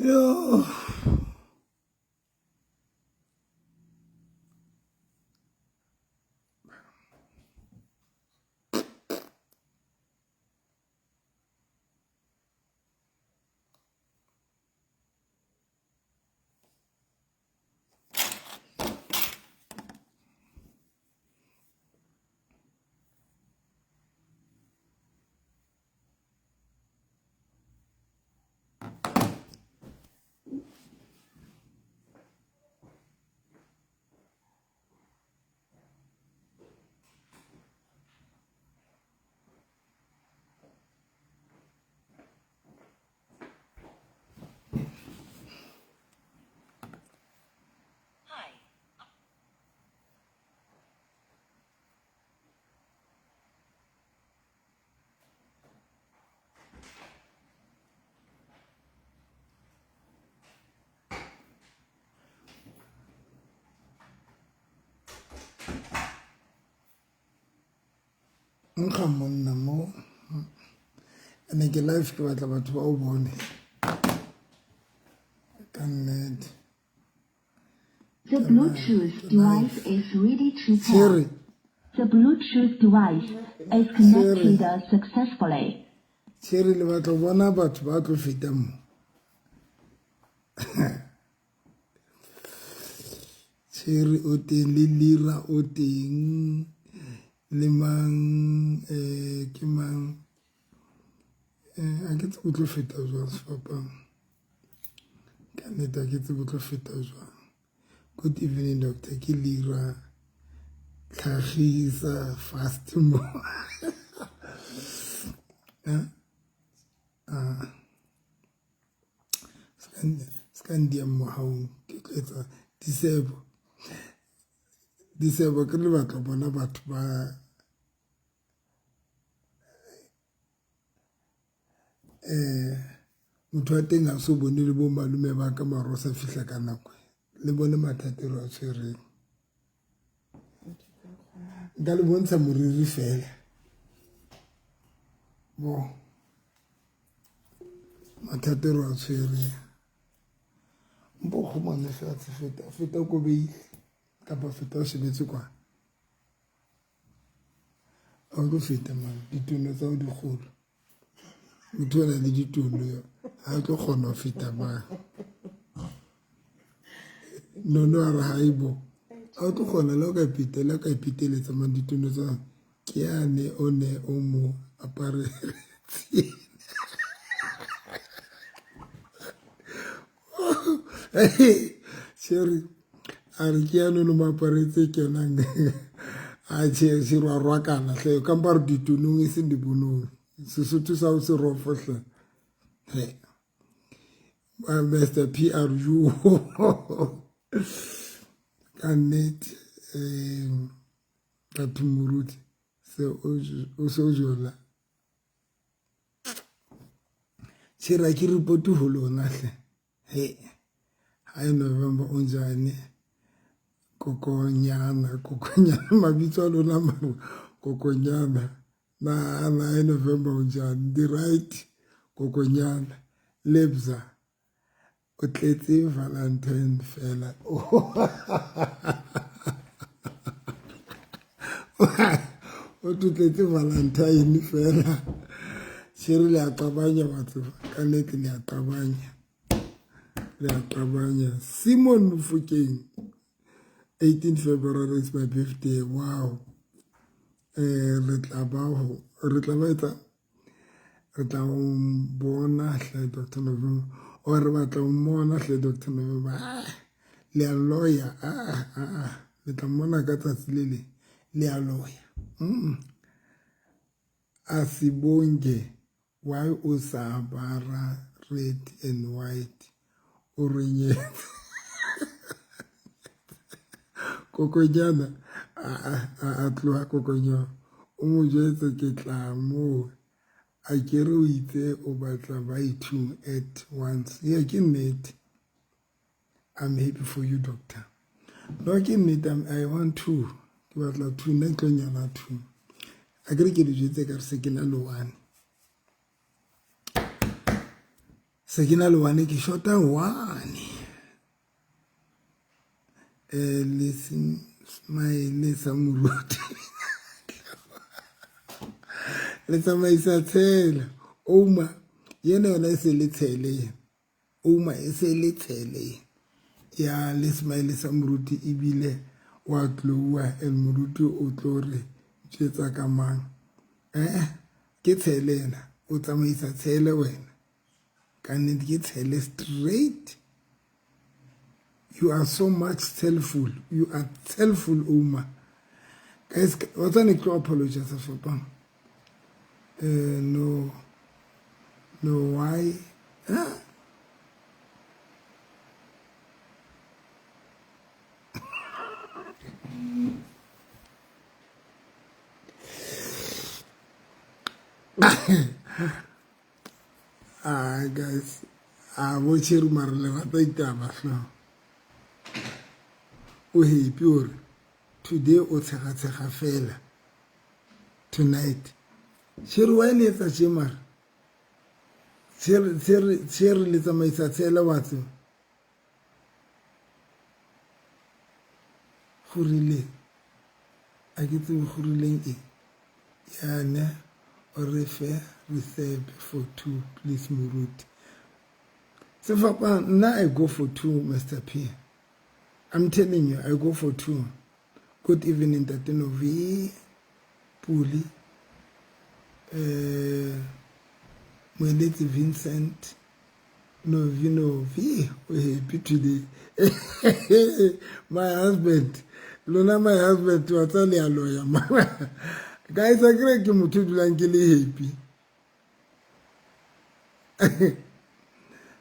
Yo. Nkga monna mo ene ke life ke batla batho ba o bone ka nnete. The Bluetooth device is ready to pair. Siri. The Bluetooth device is connected successfully. Siri le batla bona batho ba tlo feta mo. Siri o teng le Lira o teng le mang ke mang a ke tsebe o tlo feta jwang sefapano. Ka nnete a ke tsebe o tlo feta jwang. Good evening doctor, ke Lira tlhagisa fast mo. Ska ndia mohaung ke tlo etsa disebo. Disebo ke le batla bona batho ba motho wa teng a so bone le bo malome ba ka mara o sa fihla ka nako le bone mathata re a tshwereng. Nka le bontsha moriri fela. Bo mathata re a tshwereng. Mpo kgomane fatshe feta feta ko beile kapa feta o shebetse kwa. A o tlo feta man, ditono tsa o dikgolo. Motho o na le ditono yo ha tlo kgona ho feta man. Nono a re haibo. Ha o tlo kgona le o ka ipitela ka ipiteletsa man ditono tsa ke yane o ne o mo aparetse. Sherry a re ke yane o mo aparetse ke yona a che se rwa rwakana hle ka mpa re ditonong e seng dibonong. Sesotho sa o se rofo hle. He. Mr. PRU. Ka nnete batho moruti se o se o jola. Tshira ke report ho lona hle. He. Hi November o njane. Kokonyana, kokonyana mabitso a lona maro kokonyana. Na na November o njane. The right kokonyana. Lebza. O tletse Valentine fela. O tletse Valentine fela. Tshiri le a qabanya batho ka nnete le a qabanya. Le a qabanya. Simon Mofokeng 18 February is my birthday. Wow. Re tla ba ho re tla ba etsa re tla bona hle Dr. November o re batla ho mmona hle Dr. November. Le a loya le tla mmona ka tsatsi le le le a loya. A sibonge why o sa apara red and white o re nyetse. Kokonyana a tloha kokonyana o mo jwetse ke tla mo a kere o itse o batla ba two at once. Yeah, ke nnete. I'm happy for you doctor. No ke nnete, I want two. Ke batla two nna tlo nyala two. A kere ke le jwetse ka re se ke na le one. Se ke na le one ke shota one. Le smile sa moruti. Le tsamaisa tshela. Ouma yena yona e se le tshele. Ouma e se le tshele. Ya le smile sa moruti ebile wa tloa and moruti o tlo re tjetsa ka mang. Ke tshele ena, o tsamaisa tshele wena. Ka nnete ke tshele straight. You are so much tellful. You are tellful, Ouma. Guys, what's an tlo apologize for pam? No. No, why? Huh? Ah, guys. Ah, bo tšhere mare le rata ditaba hlo. O happy ore today o tshega-tshega fela. Tonight. Tšhere wa le etsa tše mare. Tšhere le tsamaisa tshele wa tseba. Go rile a ke tsebe go rileng eng. Yane o re fe recipe for two please moruti. Sefapano nna I go for two Mr P. I'm telling you I go for two. Good evening Ntate Novi Puli. Moeletsi Vincent Novi Novi o happy today. My husband lona my husband wa tsa le a loya mara. Guys a kere ke motho dulang ke le happy.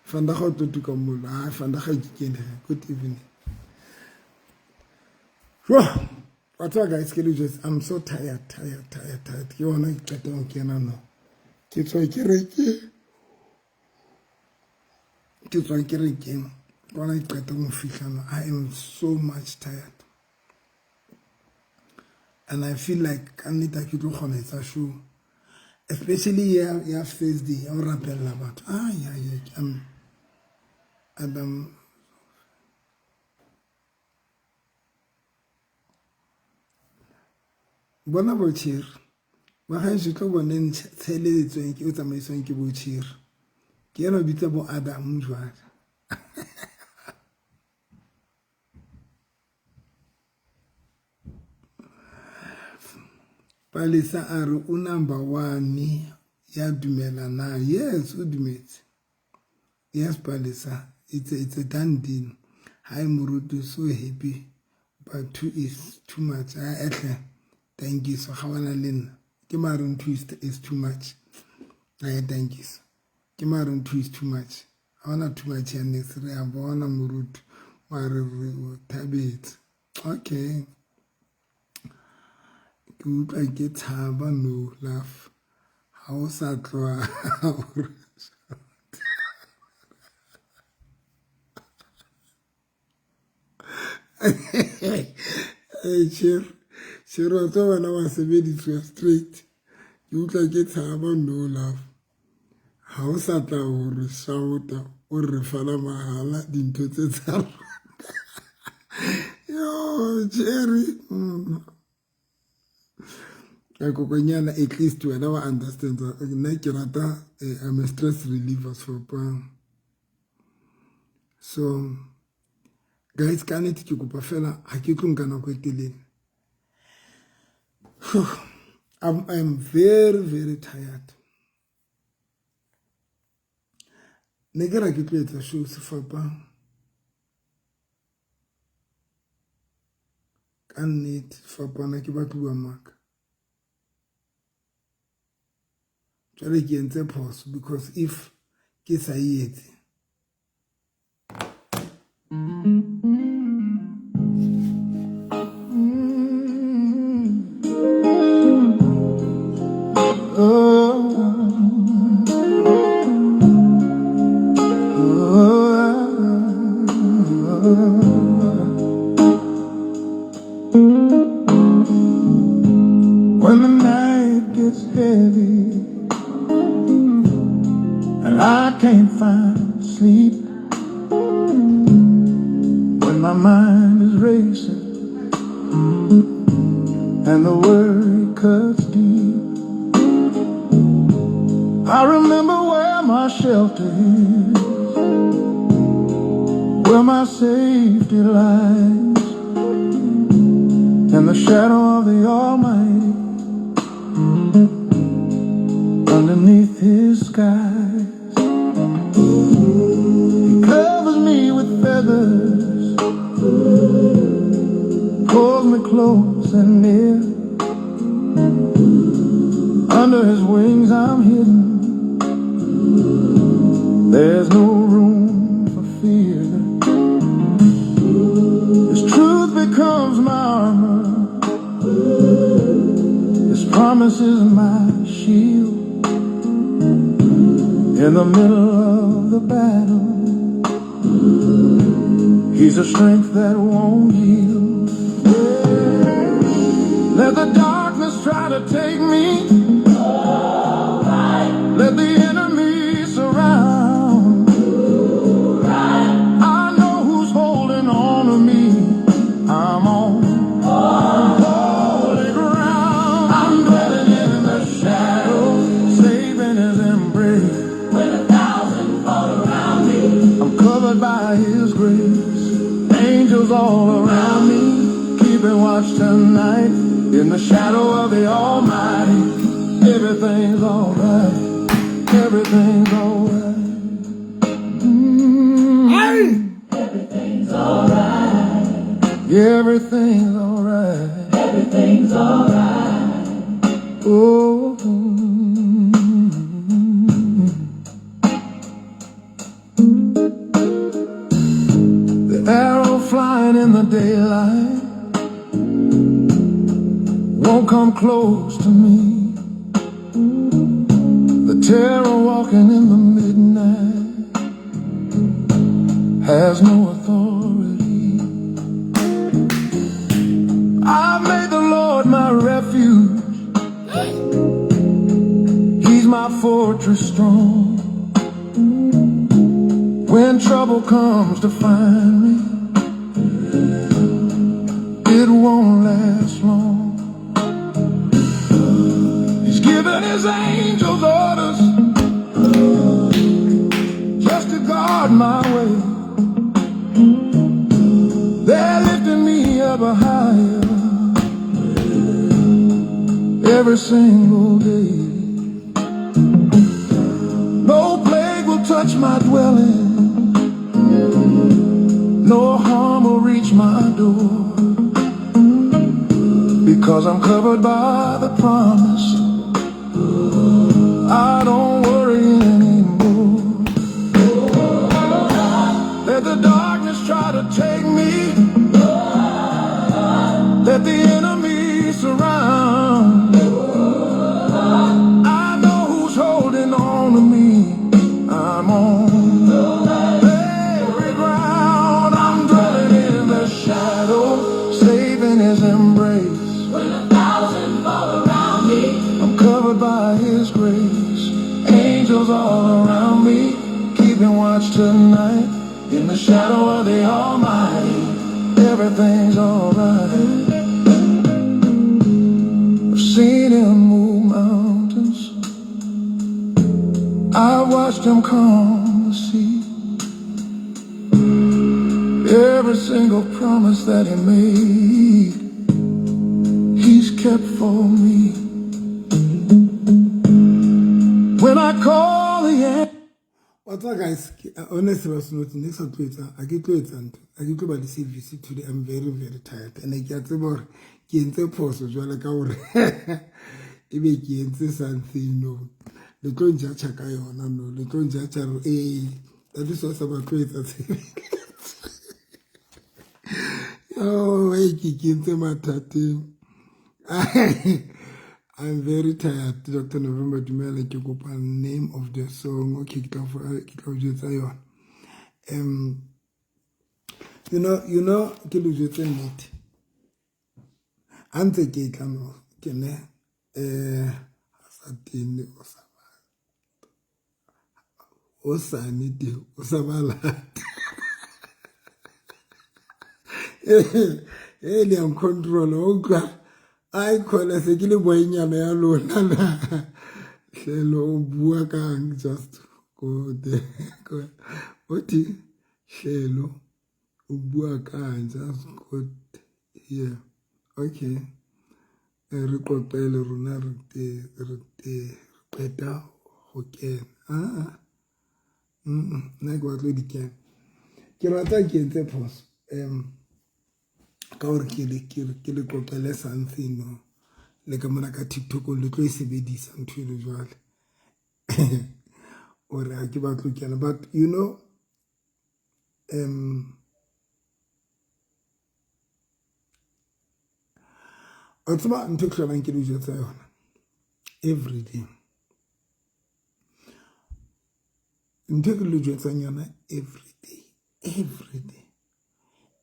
Vandag o tlo tuka mollo. Ah, vandag ga ke kene. Good evening. Sure. What's up guys, ke le jwetse, I'm so tired, tired, tired, tired. Ke yona ke qeta ho kena no. Ke tswa kerekeng. Ke tswa kerekeng. Ke yona ke qeta ho fihla no. I am so much tired. And I feel like ka nnete ha ke tlo kgona ho etsa show. Especially ya Thursday, ya ho rapella batho. Ah, yeah, yeah. Adam Bona bo tšhiri ba gaešo tlo boneng tsheleletsweng ke o tsamaiswang ke bo tšhiri ke ena o bitsa bo Adam jwale. Palesa a re o number one ya dumela na. Yes, o dumetse. Yes, Palesa, it's a done deal. Hi Moruti, so happy, but two is too much. Ah, ehle, thank you. So gawana le nna. Ke mare two is too much. Ah, thank you. Ke mare two is too much. Ha ona too much ya next re a bona Moruti. Mare re o thabetse. Okay. Ke utlwa ke tshaba no laugh. Ha o sa tloha. Hey, Chere, Chere wa tseba wena wa sebediswa straight. Ke utlwa ke tshaba no laugh. Ha o sa tla ho re shouta, o re fana mahala dintho tse tsa rona. Yo, Chere. Kokonyana, at least wena wa understand. Nna ke rata, I'm a stress reliever so. So guys, ka nnete ke kopa fela ha ke tlo nka nako e telele. I'm very, very tired. Ne ke ra ke tlo etsa show sefapano. Ka nnete sefapano ke batlo bua maka. Jwale ke entse phoso because if ke sa e etse When the night gets heavy and I can't find sleep, when my mind is racing and the worry cuts deep, I remember where my shelter is, where my safety lies, in the shadow of the Almighty, underneath His skies. He covers me with feathers, pulls me close and near. Under His wings I'm hidden. There's no room for fear. His truth becomes my armor. His promise is my shield. In the middle of the battle, He's a strength that won't yield. Yeah. Let the darkness try to take me. Let the enemy surround. I know who's holding on to me. I'm on holy ground. I'm dwelling in the shadow, safe in His embrace. When 1,000 fall around me, I'm covered by His grace. Angels all around me, keeping watch tonight. In the shadow of the Almighty, everything's alright. Everything's alright. Everything's alright. Everything's alright. Everything's alright. Oh. The arrow flying in the daylight won't come close to me. The terror walking in the midnight has no authority. I've made the Lord my refuge. He's my fortress strong. When trouble comes to find me, it won't last long. He's given His angels orders just to guard my way. They're lifting me up higher every single day. No plague will touch my dwelling, no harm will reach my door, because I'm covered by the promise. I don't worry anymore. Let the darkness try to take me. Let the enemy surround. I know who's holding on to me. I'm on every ground. I'm dwelling in the shadow, safe in His embrace. When 1,000 fall around me, I'm covered by His grace. Angels all around me, keeping watch tonight. In the shadow of the Almighty, everything's alright. I've seen Him move mountains. I've watched Him calm the sea. Every single promise that He made, He's kept for me. When I call the end. What's up, guys? Honestly, I was not next to it. I get to it and I get to the CVC today. I'm very, very tired. And I get about ke phoso jwale ka hore ebe ke entse something no. Le tlo njatjha ka yona no. Le tlo njatjha re that is what ba tlo etsa Oh, ke entse mathateng. I'm very tired. Dr. November Dumela ke kopa name of the song. Okay, ke tla o jwetsa yona. You know ke le jwetse nnete. Ha ntse ke tla no ke ne sa tene o sa Hosane teng o sa ba lata. E le yang control o utlwa ai khona se ke le boenyana ya lona na hlelo o bua kang just go there othi hlelo o bua kang just go here okay re qoqele rona re te re te qeta ho kena aa nna ke batlo di kena ke rata ke entse phoso ka gore ke le ke le qoqele something no le ka mona ka TikTok le tlo e sebedisa ntho eno jwale ore ha ke batlo kena but you know o tseba ntho e ke hlolang ke le jwetsa yona every day ntho e ke le jwetsang yona every day every day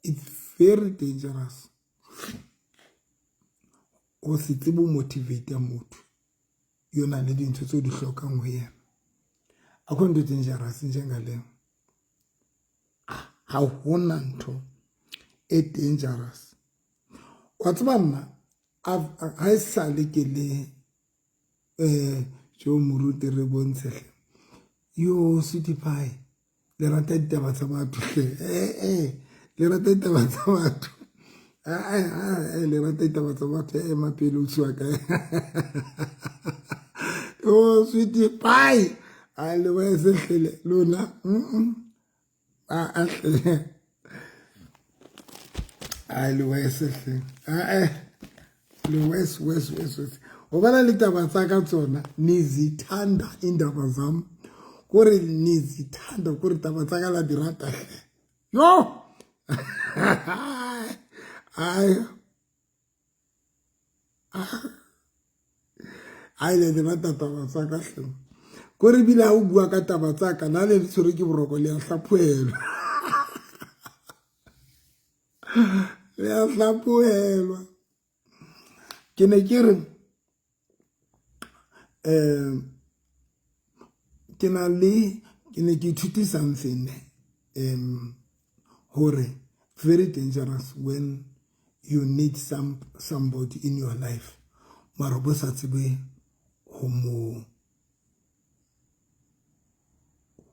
it's very dangerous o se tsebe o motivate motho yo nang le dintho tse o di hlokang ho yena akho ntho dangerous njengaleyo ha hona ntho e dangerous wa tseba nna ha e sale ke le jo moruti re bontshe hle yo sweetie pie le rata ditaba tsa batho hle ee le rata ditaba tsa batho le rata ditaba tsa batho ema pele o tswa kae o sweetie pie a le wese hlele lona a hle a le wese hle a le wes wes wes wes gobana le taba tsa ka tsona nizithanda indaba zam kore nizithanda kore taba tsa ka la di rata hle yo ai ai le di rata taba tsa ka hle kore bile ha o bua ka taba tsa ka na le tshwere ke boroko le a hlaphohelwa le a hlaphohelwa ke ne ke re um ke na le ke ne ke ithute something hore very dangerous when you need some somebody in your life mara bo sa tsebe ho mo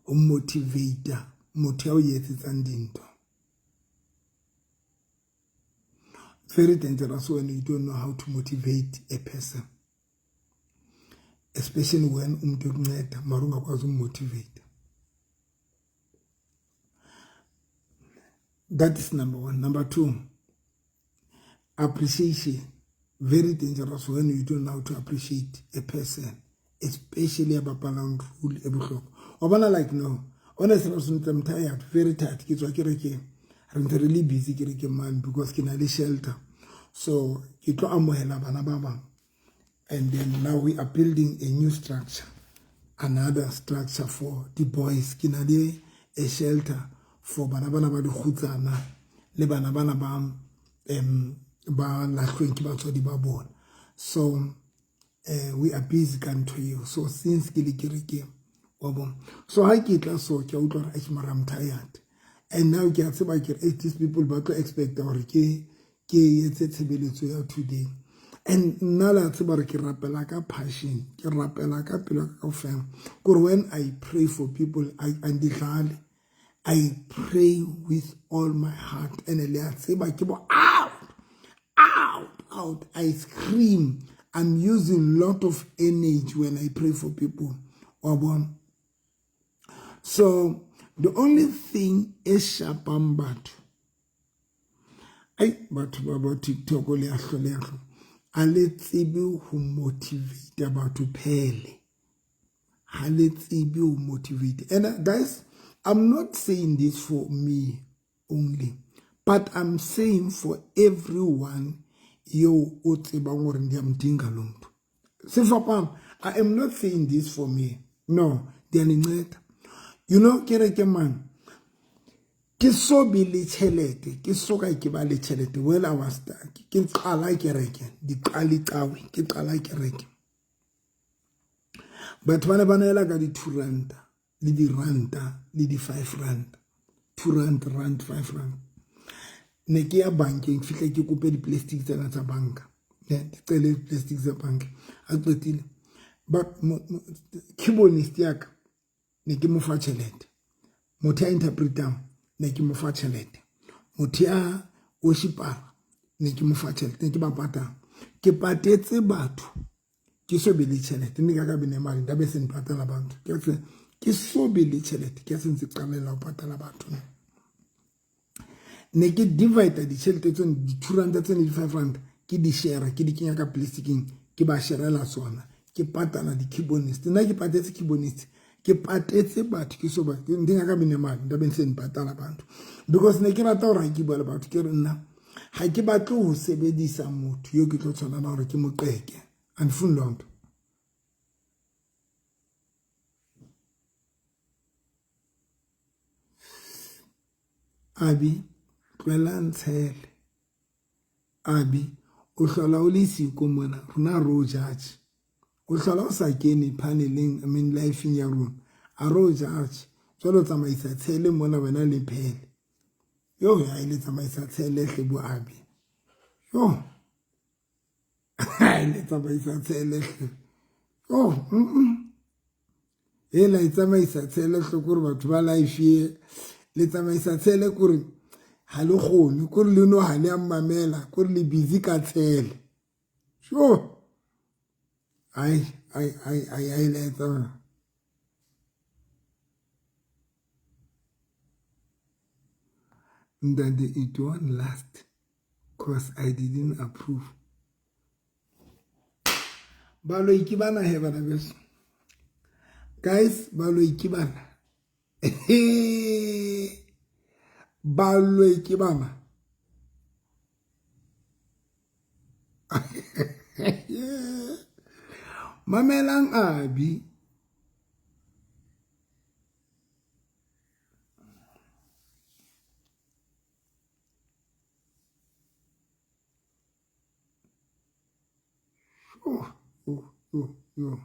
ho motivate motho ya o etsetsang dintho very dangerous when you don't know how to motivate a person especially when umuntu ekunceda mara ungakwazi ummotivate. That is number one. Number two, appreciation. Very dangerous when you don't know how to appreciate a person, especially a bapalang role e bohlokwa. Wa bona like no, honestly I'm tired, very tired. Ke tswa kerekeng, re ntse re le busy kerekeng man because ke na le shelter. So ke tlo amohela bana ba bang. And then now we are building a new structure, another structure for the boys. Ke na le a shelter for bana bana ba dikgutsana le bana bana ba ba lahlweng ke batswadi ba bona. So we are busy ka ntho eo. So since ke le kerekeng wa bona. So ha ke tla so ke utlwa hore eish mara I'm tired. And now ke a tseba ke re these people ba tlo expect hore ke etse tshebeletso ya today. And nna la tseba hore ke rapela ka passion, ke rapela ka pelo ya ka kaofela. Kore when I pray for people, I andidlale. I pray with all my heart. And le a tseba ke bo out, out, out. I scream. I'm using lot of energy when I pray for people. Wa bona? So the only thing e shapang batho, ai batho ba ba TikTok le a hloleha, a le tsebe ho motivate batho phele. Ha le tsebe ho motivate. And guys, I'm not saying this for me only, but I'm saying for everyone yo o tsebang hore ndiyamdinga lo mntu. Sefapano, I am not saying this for me. No, ndiyaninceda. You know, kereke man, ke so be le tjhelete, ke so ka ke ba le tjhelete. Well, I was ke qala kereke, di qali qawe, ke qala kereke. Batho ba ne ba neela ka di 2 ranta, le diranta le di-5 rand, 2 rand, rand, 5 rand. Ne ke ya bankeng, fihle ke kope di-plastic tsena tsa banka. Ne ke qele di-plastic tsa banka. A qetile ba keyboardist ya ka ne ke mo fa tjhelete. Motho ya interpretang ne ke mo fa tjhelete. Motho ya worshipara ne ke mo fa tjhelete, ne ke ba patala. Ke patetse batho ke so be le tjhelete, mme ka be ne mali ndabe se mpatala batho. Ke so be le tjhelete, ke se ntse qalela ho patala batho. Ne ke divide ditjhelete tsone, di-2 rand tsone, di-5 rand, ke di share, ke di kenya ka plasticing, ke ba sharela tsona, ke patala di-keyboardist. Nna ke patetse keyboardist, ke patetse batho, ke so ba ndinga ka bine mali ndabe se mpatala batho, because ne ke rata hore ha ke bua le batho ke re nna ha ke batle ho sebedisa motho yo ke tlo tshwanela hore ke mo qeke. Andifuni loo nto. Abi tlohela ntshele. Abi o hlola o le siko mona, rona re o judge. O hlola o sa kene paneleng, I mean life-eng ya rona. A re o judge. Jwale o tsamaisa tshele mona wena le phele. Yo ha ile tsamaisa tshele hle bo Abi. Yo. Ha ile tsamaisa tshele hle. Oh, Ela e tsamaisa tshele hle kore batho ba life e le tsamaisa tshele kore ha le kgone, kore le no ha le a mmamela, kore le busy ka tshele. Sure. Ai ai ai ai ai le tsamaya. Ntate, it won't last cause I didn't approve. Baloi ke bana he bana beso. Guys, baloi ke bana. Baloi ke bana. Mamelang Abi. Oh, oh, oh, oh.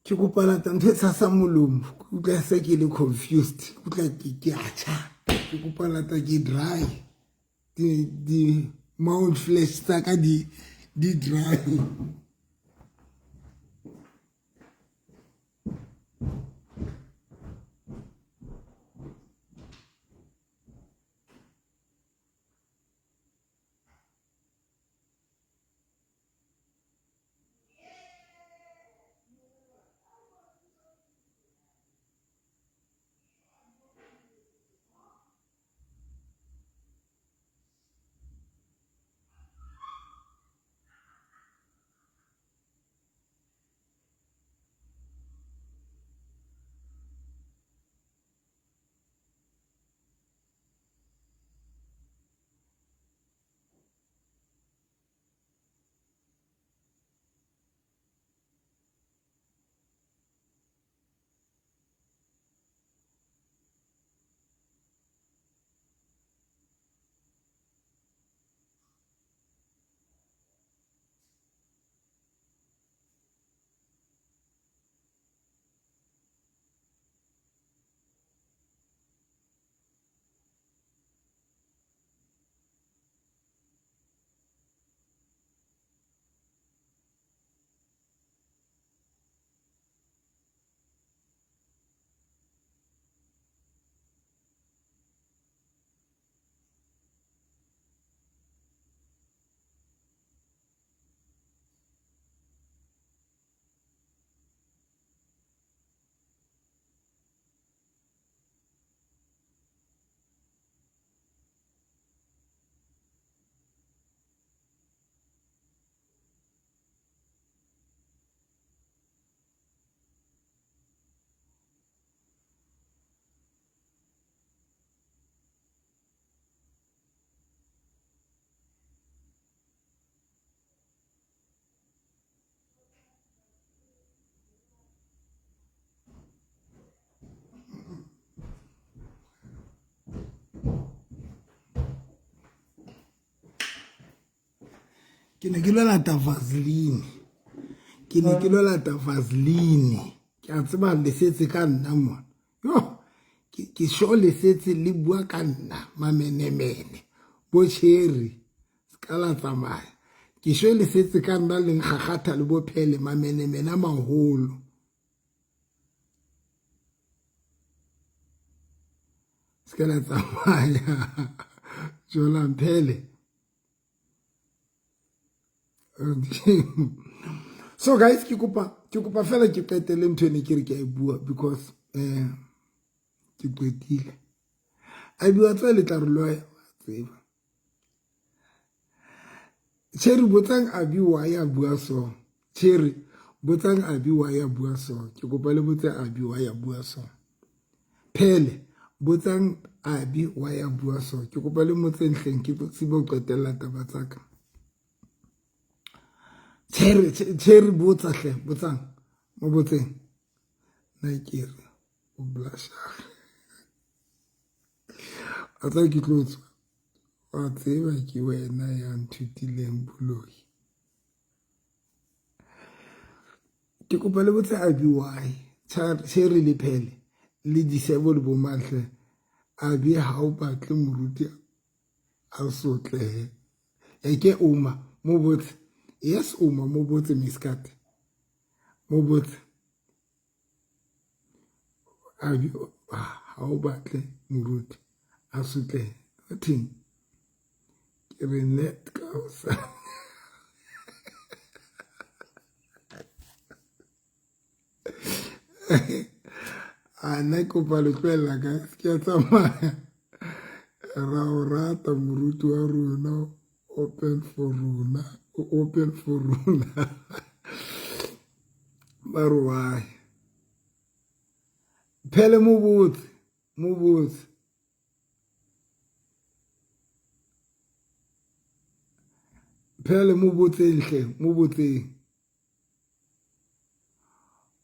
Ke kopa lata ntho e tshasa molomo, ke utlwa se ke le confused, ke utlwa ke a tjha. Ke kopa lata ke dry. Di mouth flesh tsa ka di dry. Ke ne ke lo lata Vaseline. Ke ne ke lo lata Vaseline. Ke a tseba le setse ka nna mona. Yo, ke sure le setse le bua ka nna mamenemene. Bo cherry ska la tsamaya. Ke sure le setse ka nna le nkgakgatha le bo phele mamenemene a maholo. Se la tsamaya. Jolang phele. So guys, ke kopa fela ke qetele ntho ene ke re ke a e bua because ke qetile. A bua tsa le tla re loya tseba. Cherry botsang Abi wa ya bua so. Cherry botsang Abi wa ya bua so. Ke kopa le botse Abi wa ya bua so. Phele botsang Abi wa ya bua so. Ke kopa le motseng hleng ke tsebe ho qetella taba tsa ka. Cherry botsa hle, botsang. Mo botseng. Nna ke re o blasha. A tla ke tlo tswa. Wa tseba ke wena ya nthutileng boloi. Ke kopa le botse Abi why. Cherry le Phele le Disebo le bo Mahle. Abi ha o batle moruti a sotlehe. Eke Uma mo botse. Yes Uma mo botse Miskat. Mo botse. Abi ha o batle moruti a sotlehe. Nothing. Ke re net ka hosane. A nna kopa le tlohella ka ke a tsamaya. Ra o rata moruti wa rona, open for rona, open for rona. Ba re why? Phele mo botse, mo botse. Phele mo botseng hle, mo botseng.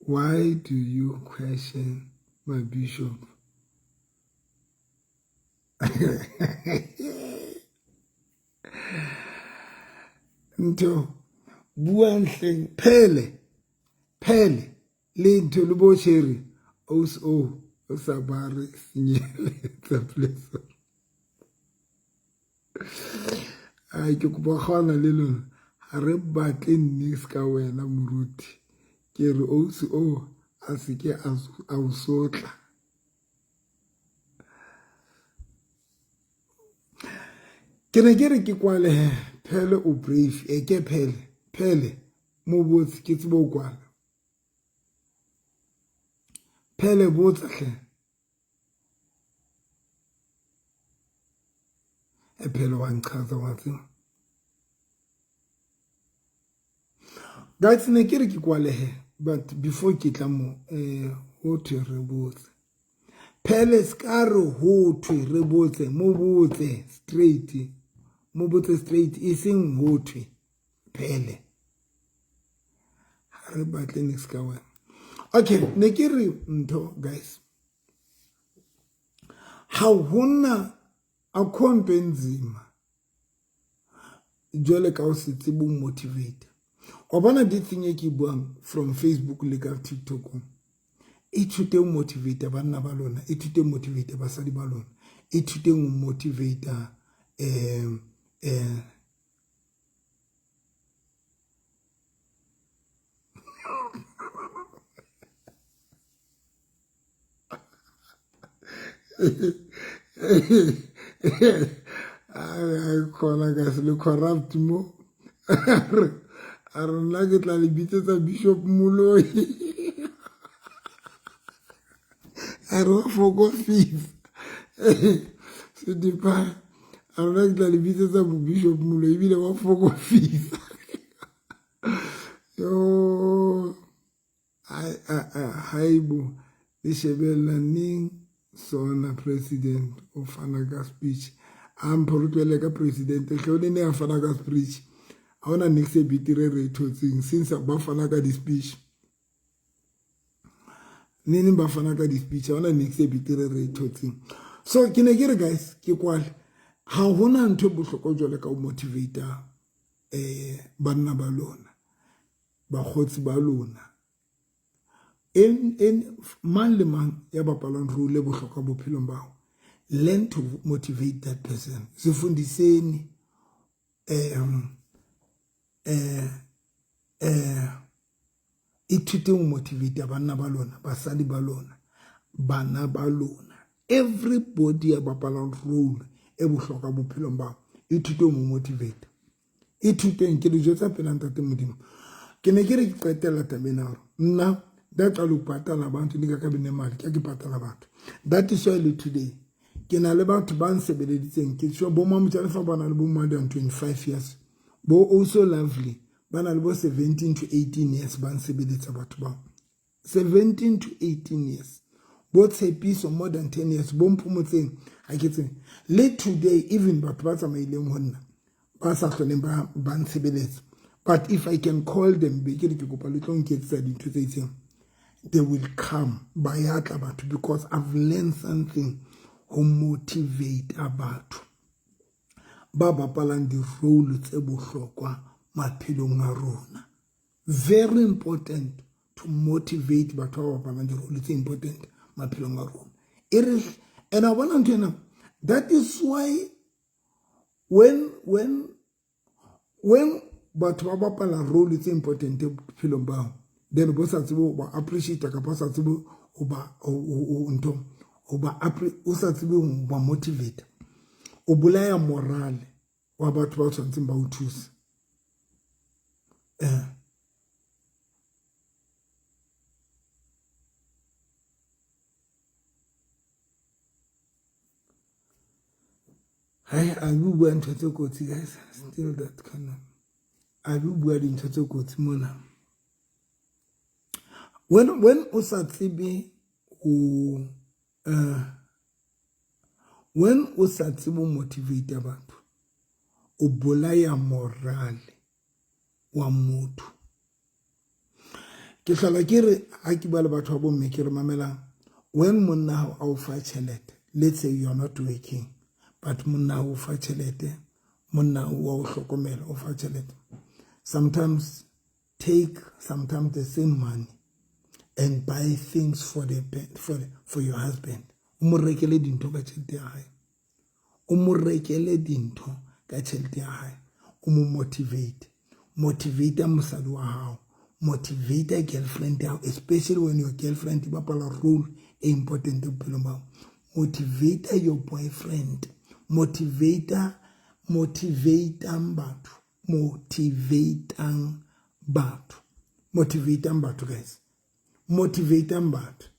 Why do you question my bishop? Ntho buang hleng phele phele le ntho le bo cherry o o sa ba re senyeletsa please. Ai ke kopa kgona le lona ha re batle nix ka wena moruti. Ke re ausi o a se ke a o sotla. Ke ne ke re ke kwale he phele o brave e ke phele phele mo botse ke tsebe o kwala. Phele botsa hle. E phele wa nchaza wa tseba. Guys ne ke re ke kwale he but before ke tla mo ho thwe re botse. Phele ska re ho thwe re botse mo botse straight. Mo botse straight e seng ho thwe phele. Ha re batle next ka wena. Okay, ne ke re ntho guys. Ha hona akho nto enzima jwale ka o se tsebe o motivate. Wa bona di thing e ke buang from Facebook le ka TikTok. Ithute o motivate banna ba lona, ithute motivate basadi ba lona, ithute o motivate ai khona ka se le corrupt mo. A re nna ke tla le bitsetsa Bishop Moloi. A re wa foko fifa. Sedipa a re nna ke tla le bitsetsa Bishop Moloi ebile wa foko fifa. Yo haibo le shebella neng sona president o fana ka speech. A mpho re tlohele ka president hle o ne a fana ka speech. Ha hona niks e betere re e thotseng since ba fana ka di-speech. Neng ba fana ka di-speech ha hona niks e betere re e thotseng. So ke ne ke re guys ke kwale ha hona ntho e bohlokwa jwale ka ho motivate Banna ba lona, bakgotsi ba lona, en mang le mang ya bapalang role bohlokwa bophelong ba hao, learn to motivate that person. Zifundiseni ithuteng ho motivate banna ba lona, basadi ba lona, bana ba lona, everybody ya bapalang role e bohlokwa bophelong ba hao, ithute ho mo motivate. Ithuteng, ke le jwetsa pela Ntate Modimo. Ke ne ke re ke qetella taba ena hore nna ndaqala ukubhatala abantu ndingakabi nemali, ke ke patala batho. That is why le today ke na le batho ba nsebeleditseng, ke sure bo Mamojalefa ba na le bo more than 25 years, bo also lovely ba na le bo 17 to 18 years ba nsebeletsa batho bao, 17 to 18 years, bo Tshepiso more than 10 years, bo Mphomotseng ha ke tsebe le today, even batho ba tsamaileng ho nna ba sa hloleng ba ntshebeletsa, but if I can call them be ke re ke kopa le tlo nketsetsa dintho tse itseng, they will come, ba ya tla batho, because I've learned something ho motivate batho ba bapalang di-role tse bohlokwa maphelong a rona. Very important to motivate batho ba bapalang di-role tse important maphelong a rona. E re and a bona ntho ena, that is why when batho ba bapala role tse important bophelong ba hao, then bo sa tsebe ho ba appreciate kapa o sa tsebe ho ba ntho ho ba o sa tsebe ho ba motivate, o bolaya morale wa batho ba tshwanetseng ba o thuse. Hai, a o bua ntho tse kotsi guys, still that kind of, a o bua dintho tse kotsi mona. When o sa tsebe ho when o sa tsebe ho motivate batho, o bolaya morale wa motho. Ke hlola ke re ha ke bua le batho ba bomme, ke re mamelang, when monna hao a o fa tjhelete, let's say you are not working, but monna o fa tjhelete, monna wa o hlokomela, o fa tjhelete, sometimes take sometimes the same money and buy things for your husband. O mo rekele dintho ka tjhelete ya hae, o mo rekele dintho ka tjhelete ya hae, o mo motivate. Motivate mosadi wa hao, motivate girlfriend ya hao, especially when your girlfriend e bapala role e important bophelong ba hao. Motivate your boyfriend, motivate, motivatang batho, motivatang batho, motivatang batho guys, motivatang batho.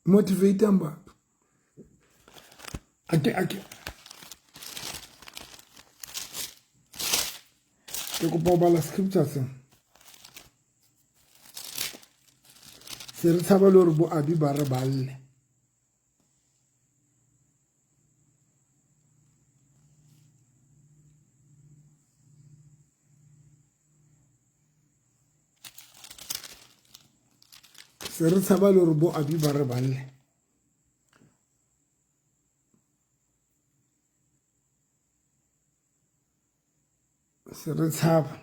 Motivatang batho. Ake ke kopa ho bala scripture se se re tshaba le hore bo abi ba re balle. Se re tshaba le hore bo abi ba re balle. Se re tshaba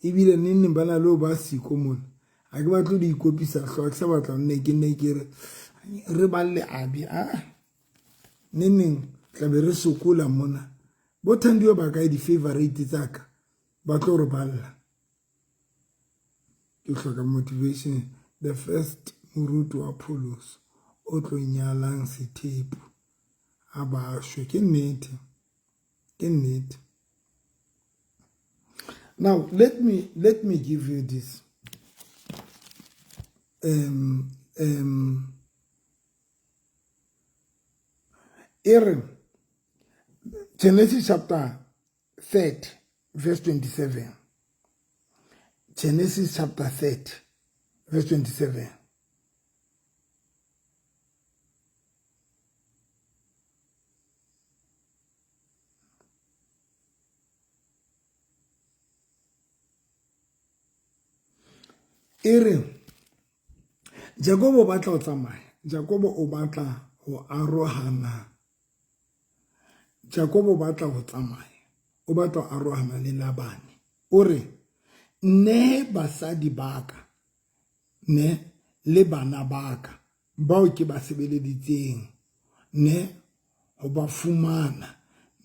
ebile neng neng ba na le ho ba siko mona. Ha ke batle ho di ikopisa hlooho, ha ke sa batla nne ke nne ke re re balle abi. Neng neng tla be re sokola mona. Bo Thandiwe ba kae di-favorite tsa ka, ba tlo re balla. Ke hloka motivation. The first moruti wa pholoso o tlo nyalang sethepu a ba shwe. Ke nnete, ke nnete. Now let me give you this. E re Genesis chapter 30 verse 27. Genesis chapter 30 verse 27. E re Jakobo o batla ho tsamaya, Jakobo o batla ho arohana Jakobo o batla ho tsamaya, o batla ho arohana le Labane. O re, nnehe basadi ba ka ne le bana ba ka bao ke ba sebeleditseng ne ho ba fumana,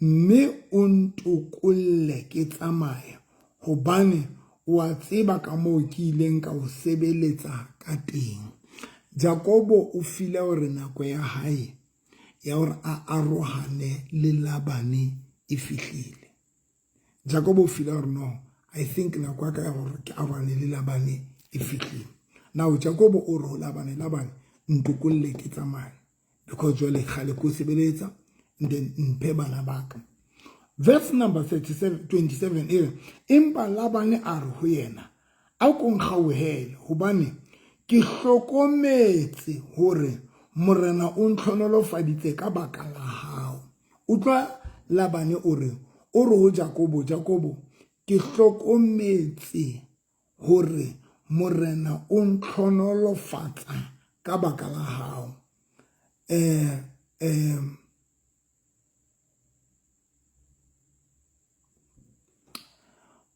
mme o ntokolle ke tsamaya, hobane o a tseba kamoo ke ileng ka o sebeletsa ka teng. Jakobo o file hore nako ya hae ya hore a arohane le Labane e fihlile. Jakobo o file hore no, I think nako ya ka ya hore ke arohane le Labane e fihlile. Now Jakobo o re ho Labane, Labane ntokolle ke tsamaye, because jwale kgale ko sebeletsa, and then mphe bana ba ka. Verse number 37, 27 e re, empa Labane a re ho yena, a ko nkgauhele, hobane ke hlokometse hore Morena o ntlhonolofaditse ka baka la hao. Utlwa Labane o re, o re ho Jakobo, Jakobo, ke hlokometse hore Morena o ntlhonolofatsa ka baka la hao.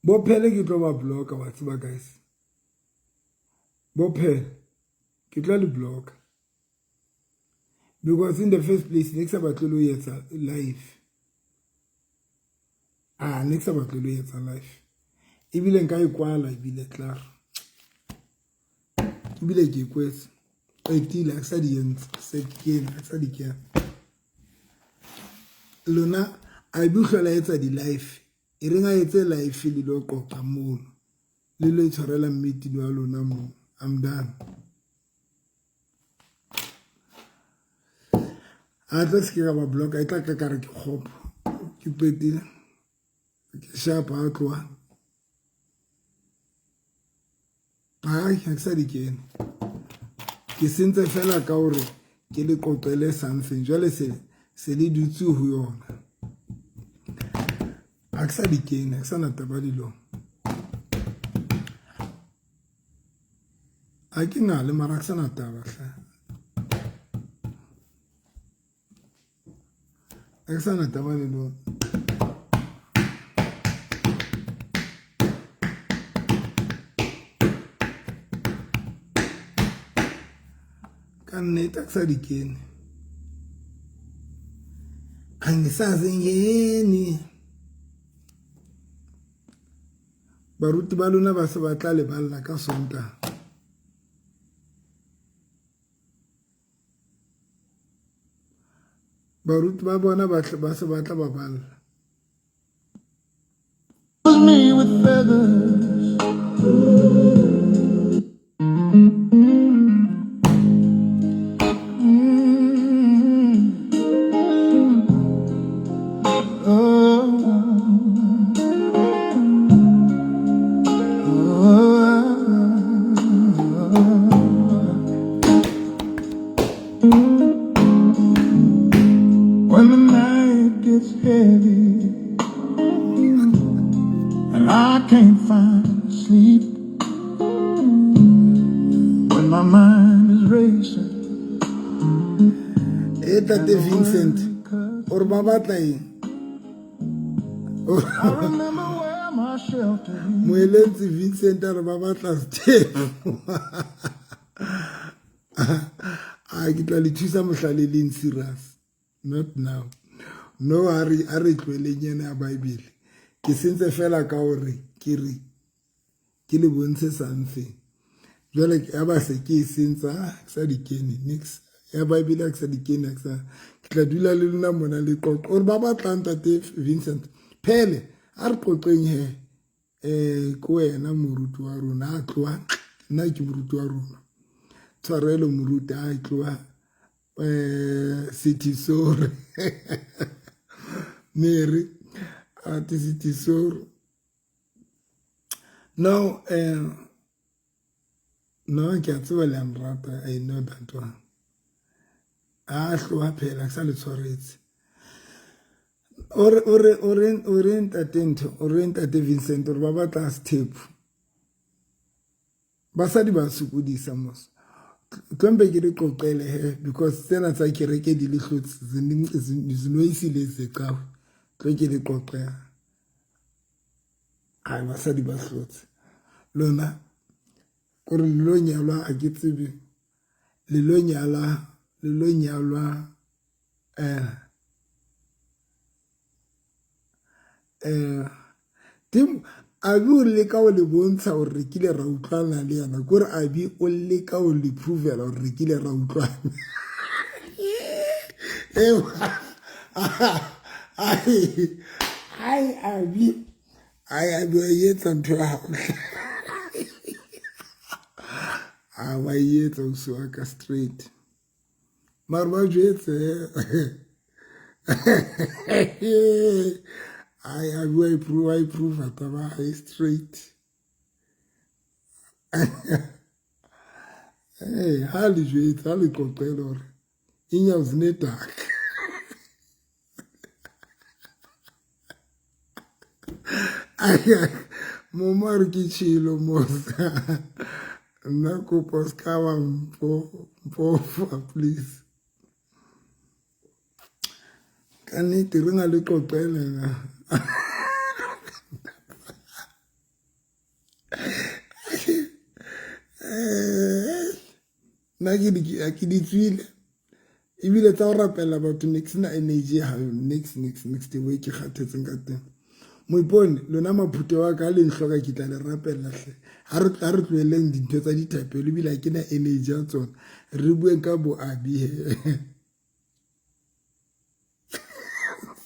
Bophele ke tlo ba blocka, wa tseba guys. Bophele ke tlo le blocka. Because in the first place ne ke sa batle lo etsa live. Ah, ne ke sa batle lo etsa live. Ebile nka e kwala ebile klaar. Ebile ke kwetse. Qetile ha ke sa di entse, se ke ha ke sa di kena. Lona a be hlola etsa di live. E reng a etse live le lo qoqa mono. Le lo itshwarela meeting wa lona mo. I'm done. A tla se ke ka ba blocka, e tla ka ka re ke kgopo. Ke qetile. Ke sharp a tloha. Ai, ha ke sa di kene. Ke sentse fela ka hore ke le qoqele something. Jwale se le dutse ho yona. Ha ke sa di kene, ha ke sa na taba le lona. Ha ke ngale mara ha ke sa na taba hle. Ha ke sa na taba le lona. Ka nnete ha ke sa di kene. Angisazingeni. Baruti ba lona ba se ba tla le balla ka Sontaha. Baruti ba bona ba se ba tla ba balla. Me with feathers. When the night gets heavy and I can't find sleep, when my mind is racing. E Tate Vincent, o re ba batla eng? I remember where my shelter is. Moeletsi Vincent a re ba batla sethepu. A ke tla le thusa mohla le leng serious. Not now. No, a re tlohelleng ena ya Bible. Ke sentse fela ka hore ke re ke le bontshe something. Jwale ya ba se ke e sentse, ah, ke sa di kene nix. Ya Bible ha ke sa di kene, ha ke sa, ke tla dula le lona mona le qoqo. O re ba batlang Tate Vincent, phele a re qoqeng he. Ke wena moruti wa rona, a tloha, nna ke moruti wa rona. Tshwarelo moruti, a tloha. Sitisoro. Mary, ati Sitisoro. Now, no, ke a tseba le a nrata, I know that one. A tloha phela, ke sa le tshwaretse. O re ntate ntho, o re ntate Vincent, o re ba batla sethepu. Basadi ba sokodisa mos. Tlompe ke le qoqele he because tsena tsa kereke di le hlotse zinoisile zecawe. Tlo ke le qoqela. Ai basadi ba hlotse. Lona kore le lo nyalwa a ke tsebe. Le lo nyalwa, le lo nyalwa Tim Abi o leka o le bontsha gore re kile ra utlwana le yena kore Abi o leka o le provela gore re kile ra utlwana. Ai Abi, ai Abi wa etsa ntho ya gago. A wa etsa o wa ka straight. Mara ba jwetse ai Abi wa improve, wa improve taba hae straight. Hey, ha le jwetse, ha le qoqele hore inyawo zinedaka. Momo a re ke tšhilo mosa. Nna kopo se ka wa mpofa please. Ka nnete re na le qoqele na. Nna ke di tswile ebile tsa go rapela batho ne ke sena energy ha next next next the way ke kgathetseng ka teng. Moipone lona maphute wa ka le nhloka ke tla le rapela hle. Ha re tloheleng dintho tsa dithapelo ebile ha ke na energy ya tsona. Re bueng ka bo Abi he.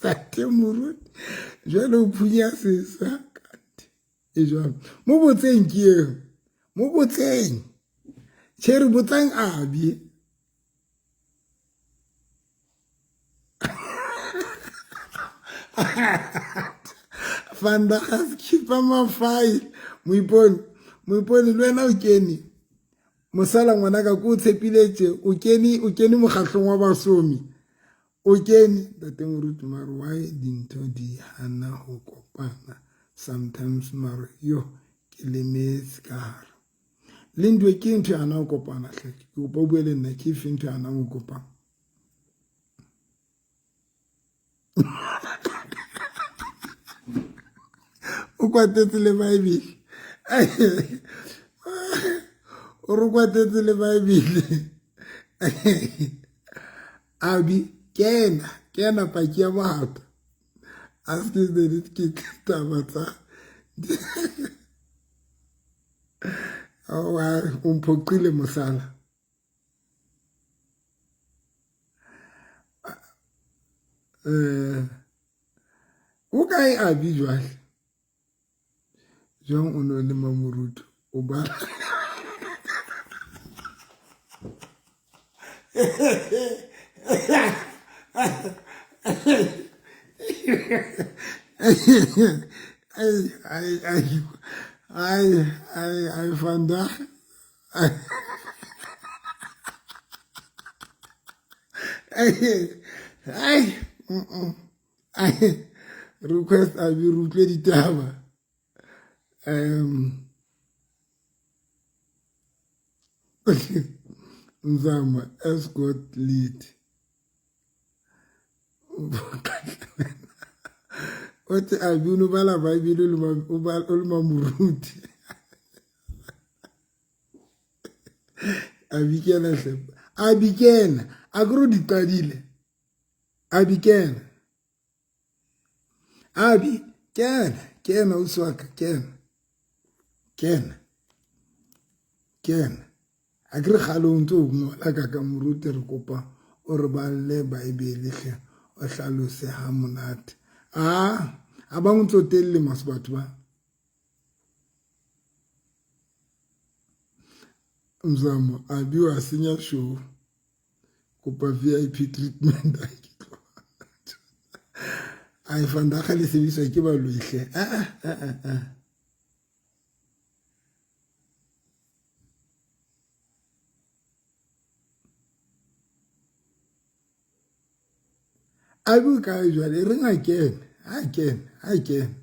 Tate moruti jwale o phunya sesa e jwang. Mo botseng ke eo. Mo botseng. Tjhe re botsang Abi. Fanda ga skipa mafai. Moipone, moipone le wena o kene. Mosala ngwana ka ko tshepile tje, o kene mokgahlong wa basomi. O kene tate moruti mare why dintho di hana ho kopana sometimes mare yo ke lemetse ka hare. Le ntho ke ntho ya hana ho kopana hle. Ke kopa o bue le nna ke efe ntho ya hana ho kopana. O kwatetse le Bible. O re kwatetse le Bible. Abi kena, kena paki ya bohata. A se ke ke taba tsa. O mphoqile mosala. O kae Abi jwale? Jwang o no le mamoruto o bala. Ai ai ai ai ai ai vandag. Ai ai ai request Abi re utlwe ditaba. Nzama escort lead. Othi Abi o bala Bible o le mamoruti. Abi kena hle. Abi kena. Akro di qadile. Abi kena. Abi kena. Kena uswaka kena. Kena. Kena. Akre kgale o ntse o ngola ka ka moruti re kopa o re balle Bible hle o hlalose ha monate. A ba ntsotelle mas batho ba. Mzamo Abi wa senya show. Kopa VIP treatment. Ai vandag le sebediswa ke baloi hle. Abi o kae jwale? Re nga kene, ha kene, ha kene.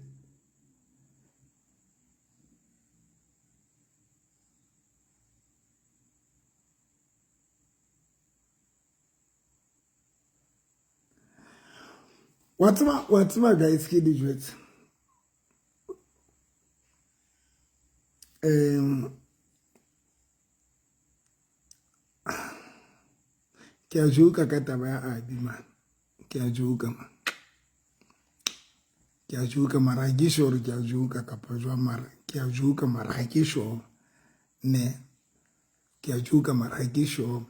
Wa tseba, wa tseba guys ke di jwetse. Ke a joka ka taba ya Abi man. Ke a joka man. Ke a joka mara ha ke sure ke a joka kapa jwang mara ke a joka mara ha ke sure. Ne. Ke a joka mara ha ke sure.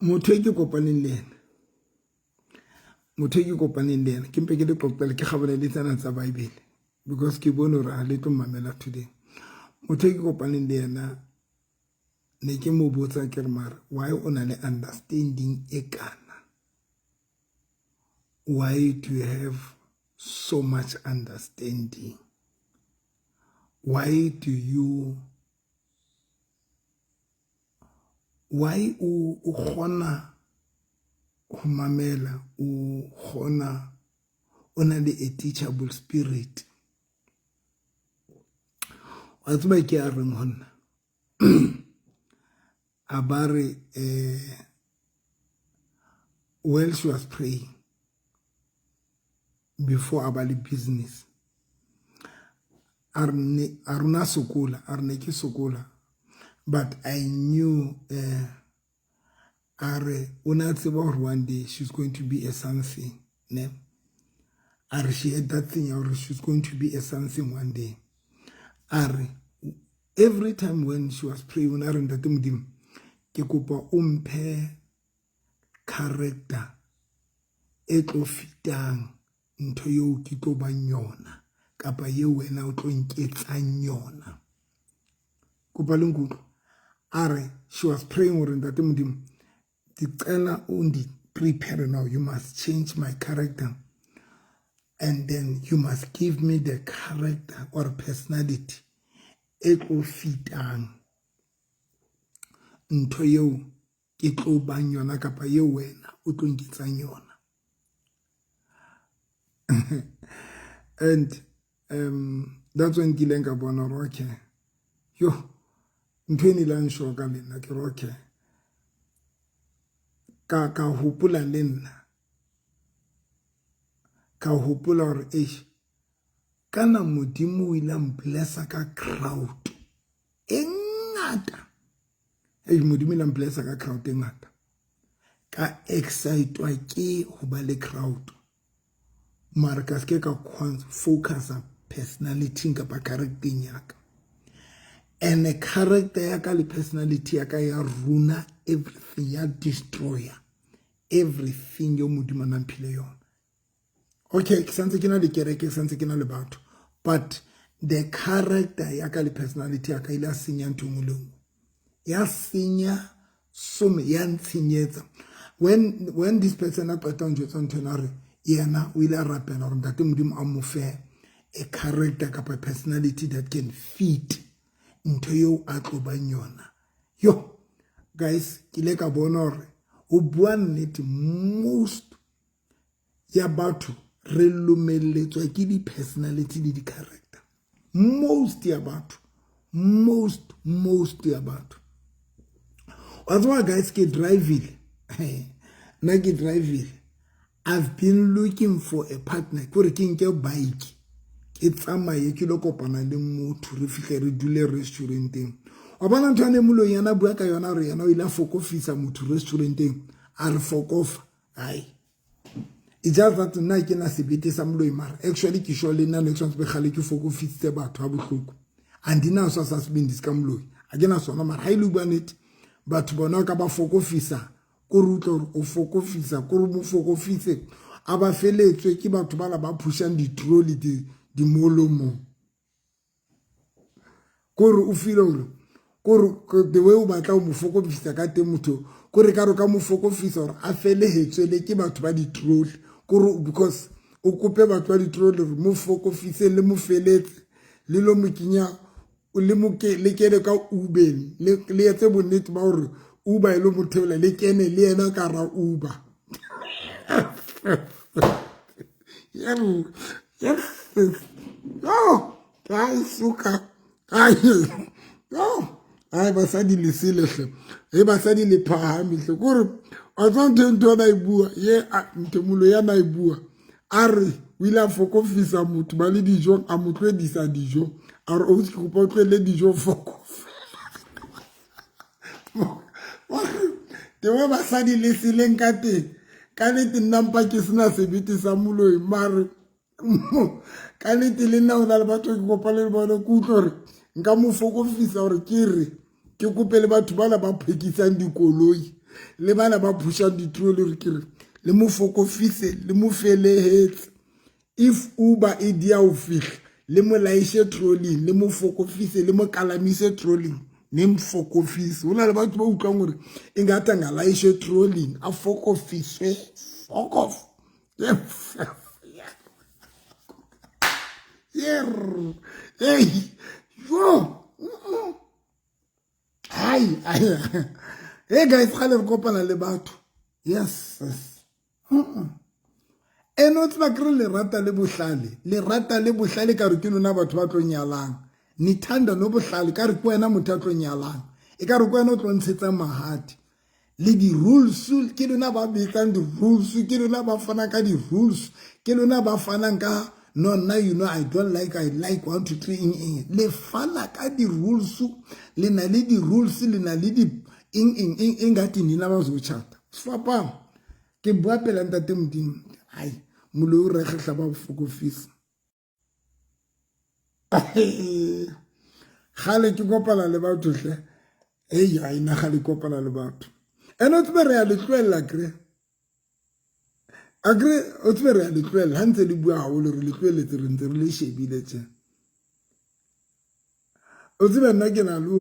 Motho e ke kopaneng le ena, motho e ke kopaneng le ena, ke mpe ke le qoqele ke kgabane le tsena tsa Bible because ke bone hore ha le tlo mamela today. Motho e ke kopaneng le ena ne ke mo botsa ke re mara why o na le understanding e kana, why do you have so much understanding, why do you, why o kgona ho mamela, o kgona, o na le a teachable spirit. Wa tseba ke a reng ho nna, a ba re while she was praying before a ba le business, a rona sokola, a re ne ke sokola, but I knew a re o ne a tseba hore one day she's going to be a something, ne? A re she had that thing ya hore she's going to be a something one day. A re every time when she was praying, o ne a re ntate Modimo ke kopa o mphe character e tlo fitang ntho eo ke tlo bang yona kapa eo wena o tlo nketsang yona. Kopa le nkutlwe. A re she was praying hore ntate Modimo ke qela o ndi prepare now, you must change my character and then you must give me the character or personality e tlo fitang ntho eo ke tlo bang yona kapa eo wena o tlo nketsang yona. And that's when ke ileng ka bona hore okay, yo ntho e ne ile ya nshoka le nna, ke re okay, ka hopola le nna, ka hopola hore eish kana Modimo o ile a mblessa ka crowd e ngata. Eish, Modimo ile a mblessa ka crowd e ngata, ka excitwa ke ho ba le crowd, mara ka se ka focusa personality kapa character ya ka. And the character ya ka le personality ya ka ya runa everything, ya destroyer everything yo Modimo a nang phile yona. Okay, ke santse ke na le kereke, ke santse ke na le batho, but the character ya ka le personality ya ka ile ya senya ntho nngwe le nngwe, ya senya some, ya ntshenyetsa. When this person a qeta ho njwetsa ntho ena, re yena o ile a rapela hore ntate Modimo a mo fe a character kapa personality that can fit ntho eo a tlo bang yona. Yo guys, ke ile ka bona hore ho bua nnete, most ya batho re lumelletswa ke di-personality le di-character. Most ya batho, most ya batho. Wa tseba guys, ke drivile nna, ke drivile. I've been looking for a partner, ke hore ke nke bike ke tsamaye ke lo kopana le motho, re fihle re dule restauranteng. Wa bona ntho ane moloi yena bua ka yona, hore yena o ile a fokofisa motho restauranteng, a re fokofa. Ai, it's just that nna ke na sebete sa moloi, mara actually ke sure le nna ne tshwanetse be kgale ke fokofisitse batho ha bohloko. Andinaso sa sebindi ka moloi, ha ke na sona, mara ha ile bua nnete, batho bona ka ba fokofisa, ko re utlwa hore o fokofisa, ko re mo fokofise, a ba feletswe ke batho bana ba phushang di-trolley di molong mo. Ko re o feel hore ko re the way o batla o mo fokofisa ka teng motho, ko re ka re ka mo fokofisa hore a felehetswe le ke batho ba di-trolley, ko re because o kope batho ba di-trolley hore mo fokofise le mo feletse le lo mo kenya le mo ke le kene ka Uber, le etse bonnete ba hore Uber e lo mo theola, le kene le yena ka ra Uber. Yo, ai suka. Ai. Yo. Ai basadi le sele hle. E basadi le phahame hle. Kore wa tswa ntho ntho na e bua, ye ntho molo ya na e bua. A re o ile a fokofisa motho ba le dijo a mo tlohedisa dijo. A re o se kopa o tlohele dijo fokofa. Teng basadi le seleng ka teng. Ka nnete nna mpa ke sena sebete sa moloi mare ka nnete le nna o na le batho ke kopane le bone ke utlwe gore nka mo fokofisa gore ke re ke kope le batho bana ba phekisang dikoloi le bana ba phushang ditroli gore ke re le mo fokofise le mo felehetse. If Uber e dia ho fihla le mo laishe trolling le mo fokofise le mo kalamise trolling ne mo fokofise. Ho na le batho ba utlwang hore e ngata nga laishe trolling a fokofiswe fokof. Hey, yo. Hai, hey guys, kgale re kopana le batho. Yes, yes. Ene o tseba kere lerata le bohlale, lerata le bohlale ka re ke lona batho ba tlo nyalang. Nithanda no bohlale ka re ke wena motho a tlo nyalang. E ka re ke wena o tlo ntshetsa mahadi. Le di-rules ke lona ba betsang di-rules, ke lona ba fanang ka di-rules, ke lona ba fanang ka no nna you know I don't like, I like 1 2 3 eng eng. Le fana ka di-rules, le na le di-rules, le na le di eng eng eng eng ka tinina ba zo tjhata. Sefapano. Ke bua pela ntate Modimo. Hai, moloi o re kgehla ba fokofisa. Kgale ke kopana le batho hle. Ei, ai nna kgale ke kopana le batho. Ene o tsebe re a le tlohella kre. Akre o tsebe re a le tlohella ha ntse le bua haholo re le tlohelletse re ntse re le shebile tje. O tsebe nna ke na le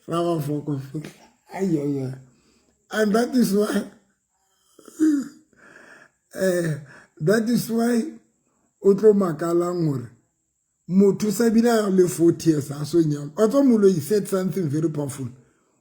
ra ba fokofisa. Ai ai ai. And that is why o tlo makalang hore motho sa bile le 40 years a so nyalwa. Wa tswa moloi said something very powerful.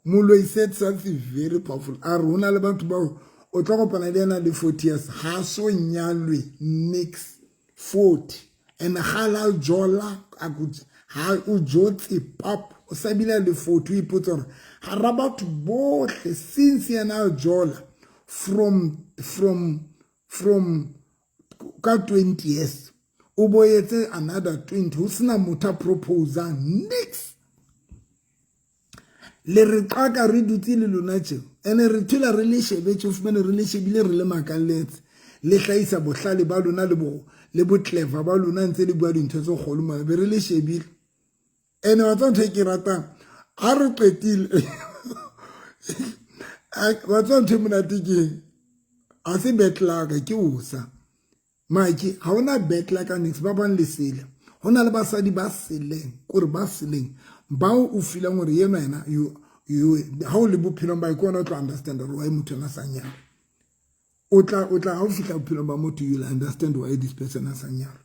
Moloi said something very powerful. A re hona le batho bao o tlo kopana le yena le 40 years ha so nyalwe nix 40 and ga la jola a kutse ha o jotse pap o sa bile le 40 o ipotsa hore ha ra batho bohle since yena a jola from ka 20 years o boetse another 20 ho sena motho a proposang nix. Le re qaka re dutse le lona tje ene re thula re le shebetse o fumane re le shebile re le makalletse le hlahisa bohlale ba lona le bo le boclever ba lona ntse le bua dintho tse kgolo mona be re le shebile. Ene wa tswa ntho e ke ratang ha re qetile wa tswa ntho e monate ke ha se betlaka ke osa Mike ha ona betlaka nix ba bang le sele hona le basadi ba seleng kore ba seleng bao o feelang hore yena yena you ha o le bophelong ba ke ona o tlo understand hore why motho ena sa nyala. O tla ha o fihla bophelong ba motho you'll understand why this person a sa nyala.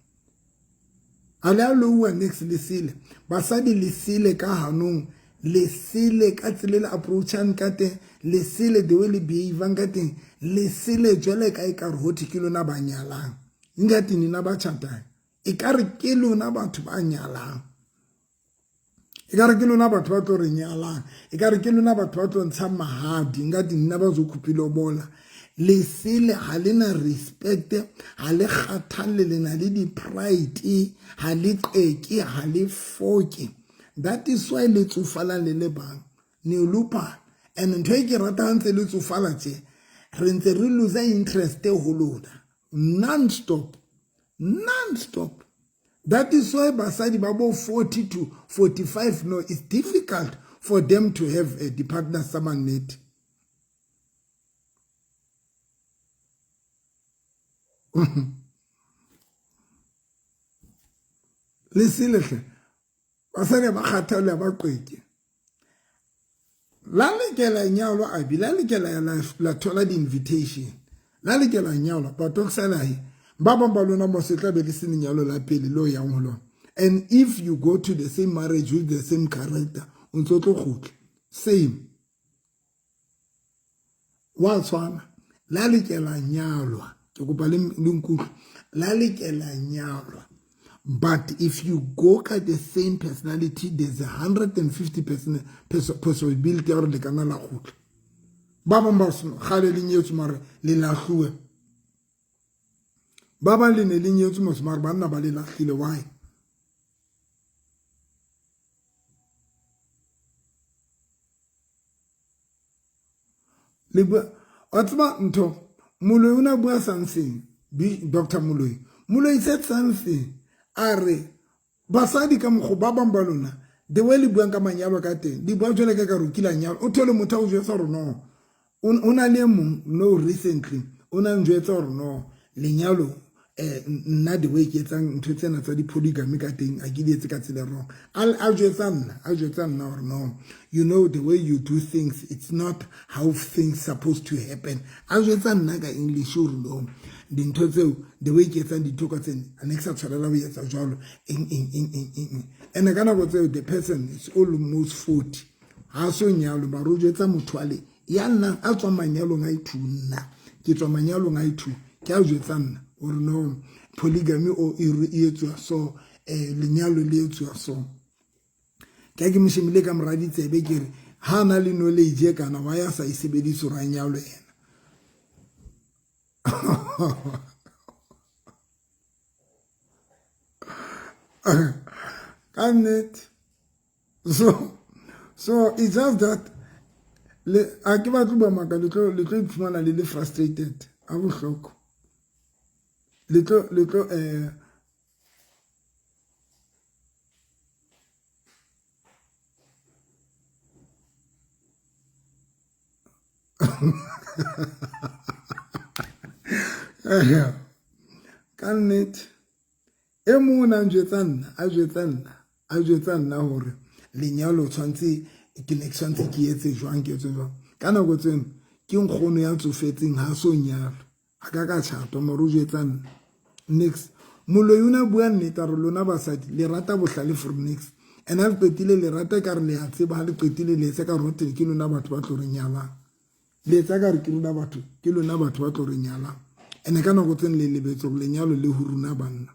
A le a loua nix le sele basadi le sele ka hanong le sele ka tsela le approachang ka teng le sele the way le behavang ka teng le sele jwale ka e ka re hothi ke lona ba nyalang ngati nina ba tjhatang e ka re ke lona batho ba nyalang e ka re ke lona batho ba tlo re nyalang e ka re ke lona batho ba tlo ntshang mahadi ngati nina ba zo khupile bola. Le sele ha le na respect ha le kgathalle le na le di pride ha le qeke ha le foke. That is why le tsofalang le le bang ne lupa and ntho e ke ratang ntse le tsofala tje re ntse re lose interest ho lona non stop non stop. That is why basadi ba bo 40 to 45 no it's difficult for them to have a partner sa mannete. Le sele hle basadi ba kgathala ba qweke la lekela nyalwa abi la lekela la thola di invitation la lekela nyalwa but oksana ba bang ba lona mo se tla be le se lenyalo la pele lo yang ho lona. And if you go to the same marriage with the same character o ntso tlo kgutla same. Wa tshwana la lekela nyalwa, ke kopa le nkutlwe, la lekela nyalwa. But if you go ka the same personality, there's a 150% possibility ya gore le kana la kgutla. Ba bang ba kgale le nyetswe mare le lahluwe. Ba bang le ne le nyetswe mos mare banna ba le lahlile. Why? Le bua, wa tseba ntho, Moloi o ne a bua something, Dr. Moloi. Moloi said something, a re, basadi ka mokgo ba bang ba lona, the way le buang ka manyalo ka teng, le bua jwale ka ka re o kile a nyalwa. O thole motho a o jwetsa gore no, o na le e mong, no recently, o ne a njwetsa gore no, lenyalo, nna the way ke etsang ntho tsena tsa di-polygamy ka teng, a ke di etse ka tsela e wrong. A jwetsa nna, a jwetsa nna gore no, you know the way you do things, it's not how things supposed to happen. A jwetsa nna ka English gore no, dintho tseo, the way ke etsang dintho ka tsene, a ne ke sa tshwanela ho etsa jwalo, eng, eng, eng, eng, eng, eng. And ka nako tseo, the person is almost 40. Ha so nyalwe, mara o jwetsa motho a le, ya nna a tswa manyalong a i2, nna ke tswa manyalong a i2, ke a jwetsa nna gore no, polygamy o e etswa so, lenyalo le etswa so. Ke ke mo shebile ka mora ditsebe ke re ha na le knowledge e kana wa ya sa e sebedise hore a nyalwe yena. Ka nnete. So it's just that le a ke batlo bua maka, le tlo iphumana le le frustrated a bohloko. Le tlo ka nnete e mong o ne a njwetsa nna, a jwetsa nna, a jwetsa nna hore lenyalo tshwantse ke ne ke tshwantse ke etse jwang, ke etse jwang. Ka nako tseno ke nkgono ya tsofetseng ha so nyalwa, a ka ka tjhatwa, mara o jwetsa nna. Next, moloi o ne a bua nnete a re lona basadi le rata bohlale for next. And ha le qetile le rata ka re le a tseba, ha le qetile le etsa ka re hote ke lona batho ba tlo re nyalang. Le etsa ka re ke lona batho, ke lona batho ba tlo re nyalang. And ka nako tseno le lebetse hore lenyalo le ho rona banna.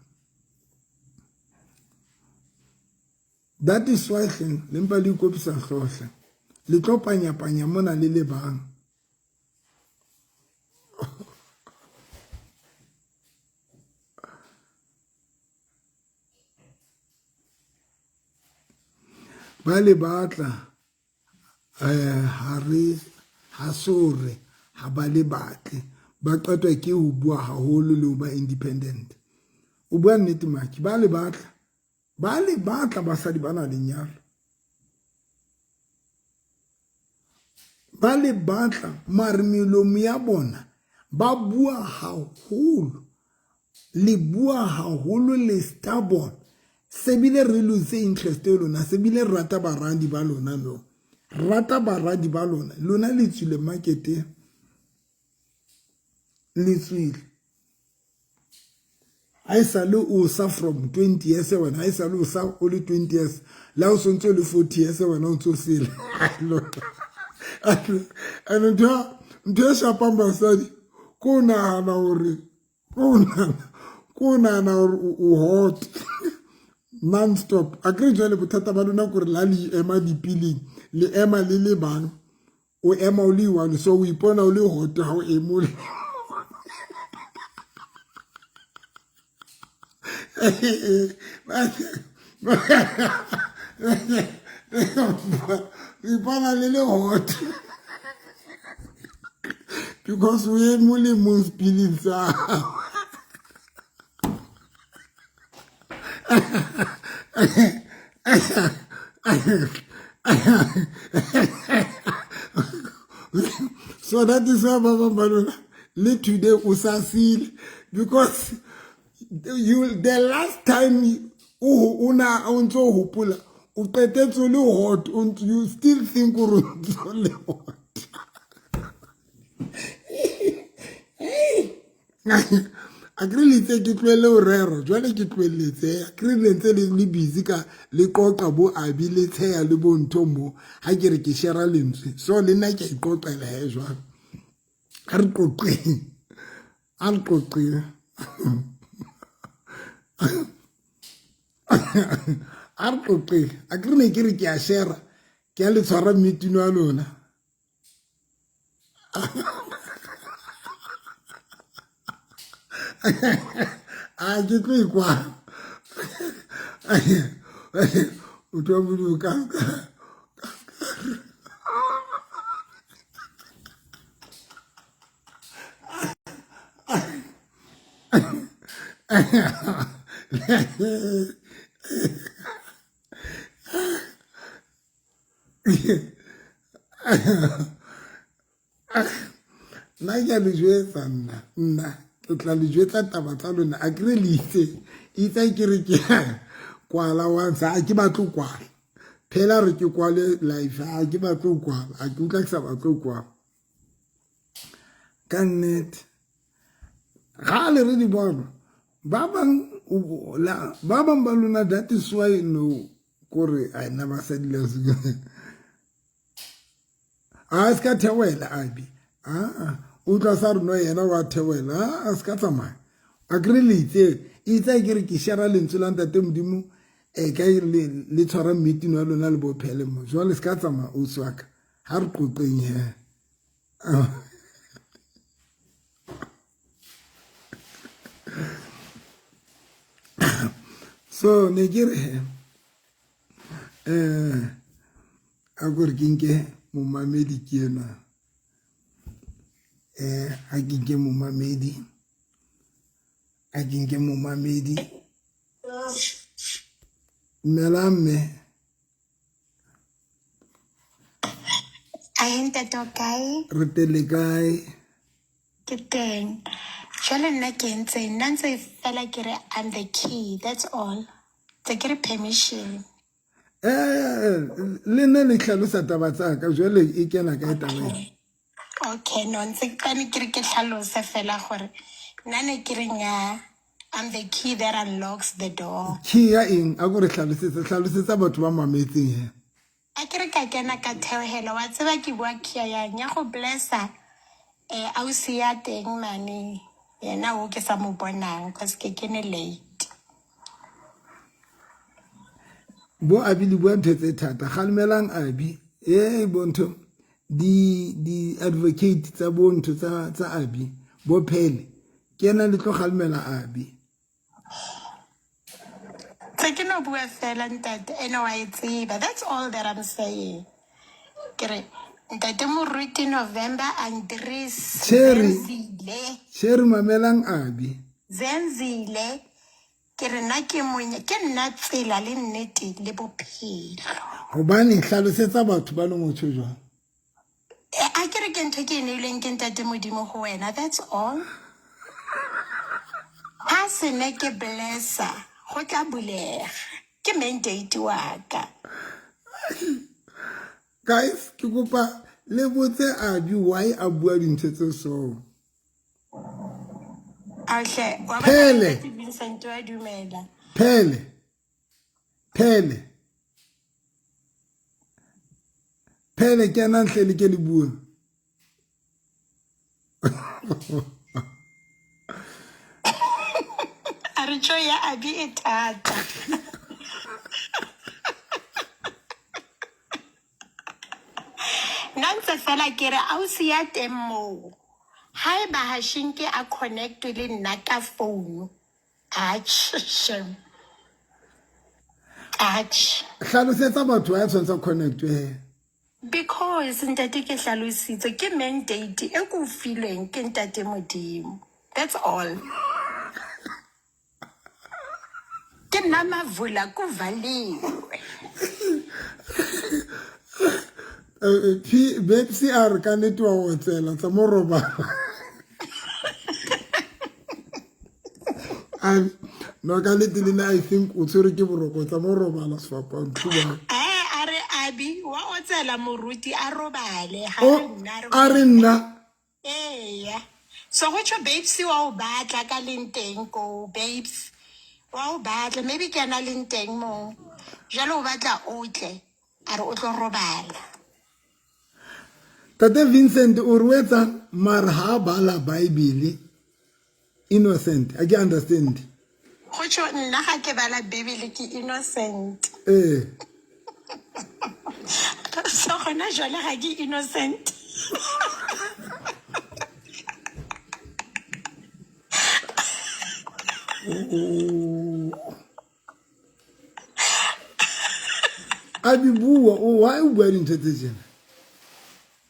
That is why hleng le mpa le ikopisa hlooho hle. Le tlo panya-panya mona le le bang. Ba le batla, ha re ha sore ha ba le batle, ba qetwa ke ho bua haholo le ho ba independent. O bua nnete Maki, ba le batla, ba le batla basadi ba na lenyalo. Ba le batla mare melomo ya bona ba bua haholo, le bua haholo le stubborn. Se bile re lose interest e lona, se bile re rata baradi ba lona no. Rata baradi ba lona, lona le tswile marketeng. Le tswile. Ha e sa le o sa from 20 years wena, ha e sa le o sa o le 20 years, la o sontse o le 40 years wena o ntse o sele. And ntho e shapang basadi ko nahana hore, ko nahana hore o hot non-stop. A kere jwale bothata ba lona kore la le ema dipiling, le ema le le bang, o ema o le one, so o ipona o le hot ha o eme o le ipona le le hot because o eme o le mong sepileng sa hao. So that is why ba bang ba lona le today o sa sile, because you the last time o na o ntso hopola o qetetse o le hot, you still think o ntso le hot. A kere le itse ke tlohelle ho rera, jwale ke tlohelletse. A kere le ntse le busy ka le qoqa bo abi le tsheya le bo ntho mo, ha ke re ke share lentswe. So le nna ke a iqoqela he jwale. A re qoqeng, a re qoqeng, a re qoqeng. A ke re ne ke re ke a shera, ke a le tshwara mmetino wa lona. A ke tlo e kwa. Motho wa Modimo ka nna ke a le jwetsa, nna nna ke tla le jwetsa taba tsa lona. A kry le itse itse ke re ke kwala once, a ke batle kwala phela, re ke kwale life, a ke batle ho kwala, a ke utlwa ke sa batle ho kwala ka nnete. Ga le re di bona ba bang, ba bang ba lona, that is why no kore a nna basadi le a se ka theohela abi aa utlwa sa rona yena wa theohela, a se ka tsamaya. A kry le itse itse ke re ke shera lentswe la ntate Modimo e ka le tshwara meeting wa lona le bophele mo jwale se ka tsamaya ausi wa ka. Ha re qoqeng he. So ne ke re a kore ke nke momamedi ke enwa, a ke nke momamedi, a ke nke momamedi. Dumela mme. Ahe ntate, o kae? Re tele kae? Ke teng. Jwale nna ke entse, nna ntse fela ke re I'm the key, that's all. Tse ke re permission. Le nna le hlalosa taba tsa ka jwale e kena kae taba e? Okay, no ntse ke ke re ke hlalose fela gore nna ne ke re nya I'm the key that unlocks the door. Key ya eng? A ko re hlalosetse, hlalosetsa batho ba mametseng he. A ke re ka kena ka theogela, wa tseba ke bua key yang ya go blessa ausi ya teng mane yena o ke sa mo bonang cause ke kene late. Bo Abi le bua ntho tse thata, galemelang Abi e bo ntho di advocate tsa bo ntho tsa Abi bo phele ke ena le tlo galemela Abi. Tse ke no bua fela ntate ene wa e tseba, that's all that I'm saying. Ke re ntate Moruti November Andries Cherry. Zenzile. Cherry mamelang Abi. Zenzile ke re nna ke monye, ke nna tsela le nnete le bophelo. Hobane hlalosetsa batho ba leng o tjho jwang. A ke re ke ntho ke e neilweng ke ntate Modimo go wena, that's all. Ha se ne ke blessa go tla bulega, ke mandate wa ka. Guys, ke kopa le botse Abi why a bua dintho tse so. Ahle wa bona. Phele. Ntate Vincent wa dumela. Phele phele phele kena ntle le ke le bua. A re tjo ya Abi e thata. Nna ntse fela ke re ausi ya teng moo haeba ha shinke a connect le nna ka phone, atjhe shem, atjhe. Hlalosetsa batho ba ya tshwantsha connect he. Because ntate ke hlalositse ke mandate e ko filweng ke ntate Modimo, that's all. Ke nna mavula kuvaliwe. P Bepsi a re ka nnete wa otsela tsa mo robala. No ka nnete le nna I think o tshwere ke boroko, tsa mo robala sefapano thuba. A re Abi wa otsela moruti a robale ha O re nna re a re nna. Eya. So go tjho babes wa o batla ka leng teng ko babes wa o batla, maybe ke yana leng teng mo jalo o batla o tle a re o tlo robala. Tate Vincent o re o etsang mara ha a bala Bible innocent a ke understand. Go tšho nna ga ke bala Bibele ke innocent. Ee. So gona jwale ga ke innocent. A di bua o why o bua dintho tse jena?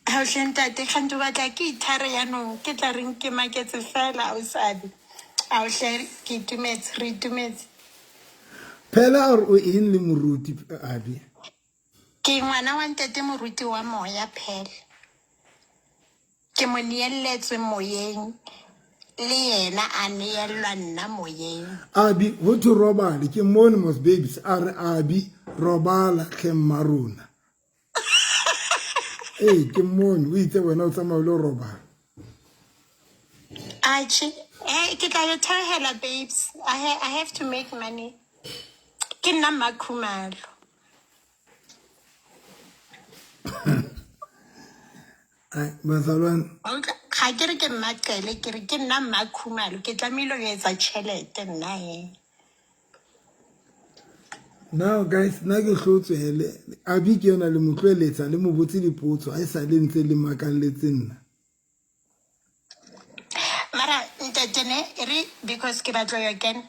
Aohle ntate kgante o batla ke ithare yanong ke tla reng ke maketse fela ausabe. Aohle ke itumetse re itumetse. Phela a re o eng le moruti Abi? Ke ngwana wa ntate moruti wa moya phela. Ke mo neelletswe moyeng le yena a neellwa nna moyeng. Abi ho thwe robale ke mone mos babes a re Abi robala tlhe mmarona. Ee ke mmone o itse wena o tsamaya o lo robala. Atjhe, eh ke tla yo theohela babes. I have to make money. Ke nna Mmakhumalo. Ai bazalwane. Ga ke re ke Mmaqele, ke re ke nna Mmakhumalo. Ke tlamehile ho etsa tjhelete nna he. Now guys, nna ke hlotswe hele. Abi ke yona le mo tloeletsa le mo botse dipotso a e sa le ntse le makalletse nna. Mara ntate ne e re because ke batla yo kena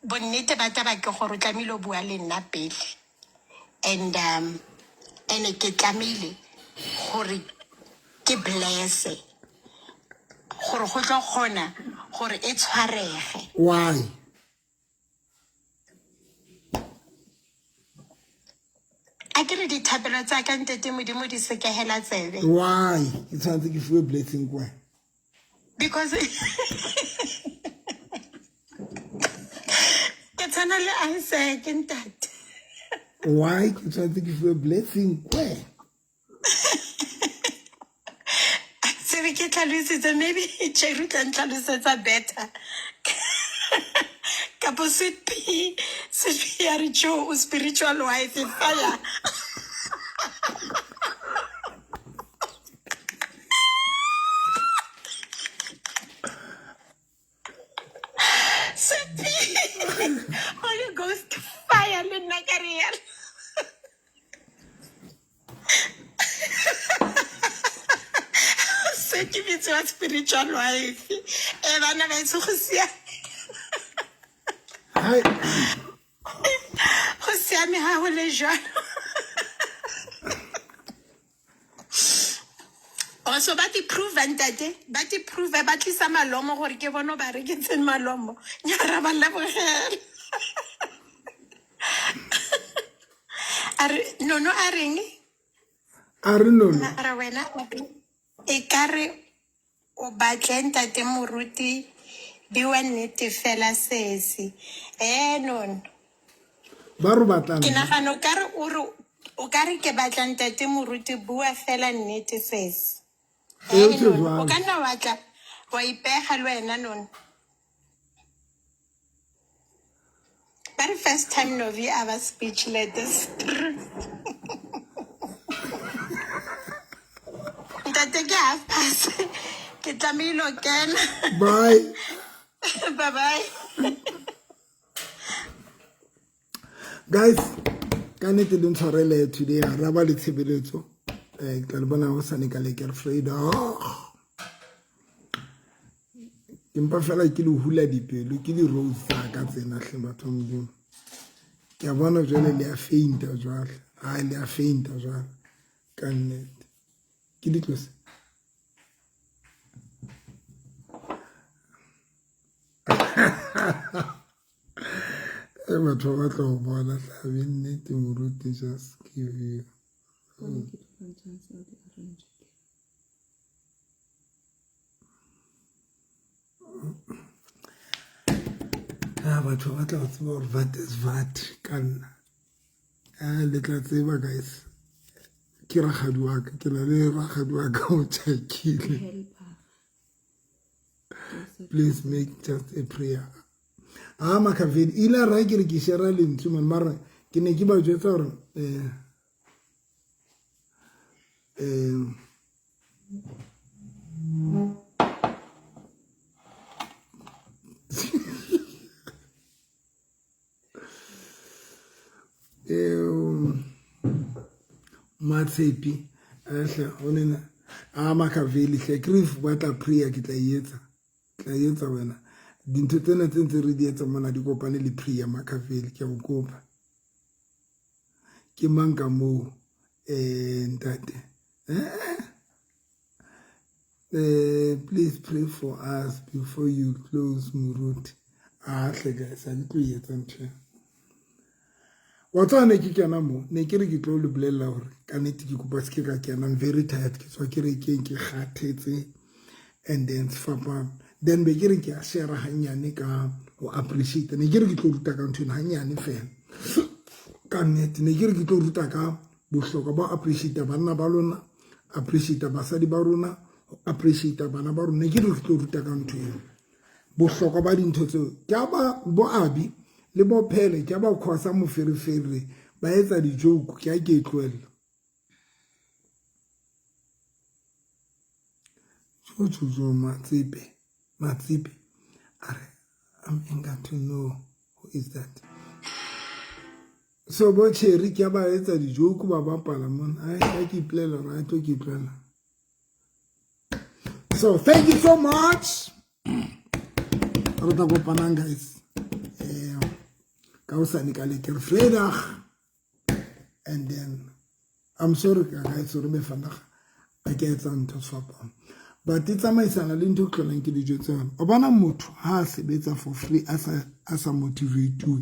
bonnete ba taba ke gore o tlamehile o bua le nna pele and ene ke tlamehile gore ke blesse gore go tlo kgona gore e tshwarege. Why? A ke re dithapelo tsa ka ntate Modimo di sekehela tsebe. Why? Ke tshwanetse ke fiwe blessing kwa. Because ke tshwana le Isaac ntate. Why ke tshwanetse ke fiwe blessing kwe? Tsebe ke tlhalositse maybe Cherry tla ntlhalosetsa better. Kapo sweet pea, sweet pea ya re Joe o spiritual wife fire. Sweet pea, Holy Ghost fire le nna ka re yalo. Se ke bitsiwa spiritual wife. E bana ba itse go siame. Hai. Go siame ha go le jalo. Also ba ti prove ntate, ba ti prove ba tlisa malomo gore ke bone ba reketseng malomo. Nyara ba lebogela. A re nono a reng? A re nono. A re wena e ka re o batle ntate moruti biwa nnete fela sesi. Eh nono. Ba re batla Ke nagana o ka re o re o ka re ke batla ntate moruti bua fela nnete sesi. E Eh tjho nono o jwalo. ka nna wa tla wa ipega le wena nono. Ba re first time Novi a ba speechless. Ntate ke half past. Ke tlamehile ho kena. Bye. Bye bye. Guys, ka nnete le ntshwarele today ha ra ba le tshebeletso. Eh, ke tla le bona hosane ka lekker Vrydag. Ke mpa fela ke le hula dipelo ke di-rose tsa ka tsena hle batho ba Modimo. Ke a bona jwale le a fainta jwale. Ai le a fainta jwale. Ka nnete. Ke di tlose. E batho ba batla ho bona hlabe nnete moruti just give you. Ah, batho ba batla ho tseba hore what is what ka nna. Ah, le tla tseba guys. Ke rakgadi wa ka, ke na le rakgadi wa ka o tjhakile. Please make just a prayer. Ah, Makaveli, ile a raya ke re ke share lentswe man mara ke ne ke ba jwetsa hore eh Matshepi hle o nena a Makaveli hle grief batla prayer ke tla e etsa tla e etsa wena dintho tsena tse ntse re di etsa mona di kopane le prayer Makaveli ke a o kopa ke mang ka moo ntate please pray for us before you close moruti a hle guys a ke tlo e etsa ntho ena wa tseba ne ke kena mo ne ke re ke tlo le bolella hore ka nnete ke kopa se ke ka kena I'm very tired ke tswa kerekeng ke kgathetse and then sefapano then be ke re ke a share hanyane ka ho appreciate ne ke re ke tlo ruta ka ntho ena hanyane fela ka nnete ne ke re ke tlo ruta ka bohlokwa ba appreciate banna ba lona appreciate basadi ba rona appreciate bana ba rona ne ke re ke tlo ruta ka ntho eo bohlokwa ba dintho tseo ke a ba bo abi le bo phele ke a ba khosa moferefere ba etsa di-joke ke a ke e tlohella jojojo Matsepe Matsepe a re I'm eager to know who is that so bo cherry ke a ba etsa di-joke ba bapala mona ai a ke ipolela gore a tlo ke tlohela so thank you so much re tla kopanang guys ka hosane ka lekker vrydag and then I'm sorry ka guys sorry me vandag a ke etsa ntho sefapano but e tsamaisana le ntho e tlholang ke dijo tse yona o bona motho ha a sebetsa for free a sa motivate go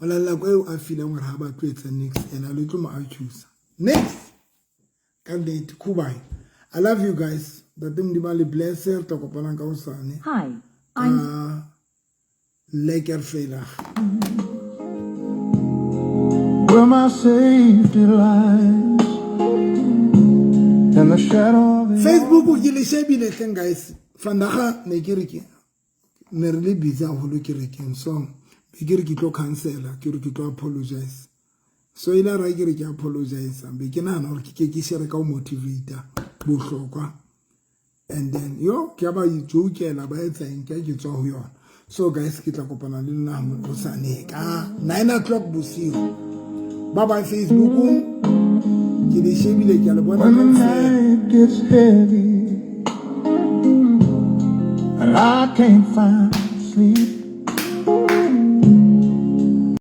la nako eo a feelang gore ha ba tlo etsa nix and a le tlo mo accuse next ka nnete kubai I love you guys ntate Modimo a le bless re tla kopanang ka hosane Hi, I'm lekker vrydag Where my safety lies in the shadow of the Facebook ke le shebile hleng guys vandag ne ke re ke ne re le busy haholo kerekeng so be ke re ke tlo cancela ke re ke tlo apologize so ile ra ke re ke apologize be ke nahana hore ke ke ke share ka ho motivate bohlokwa and then yo ke ba ijokela ba etsa eng ke ke tswa ho yona so guys ke tla kopana le lona hosane ka 9 o'clock bosiu bye bye Facebook ke le shebile ke a le bona When the kaofela night gets heavy and I can't find sleep.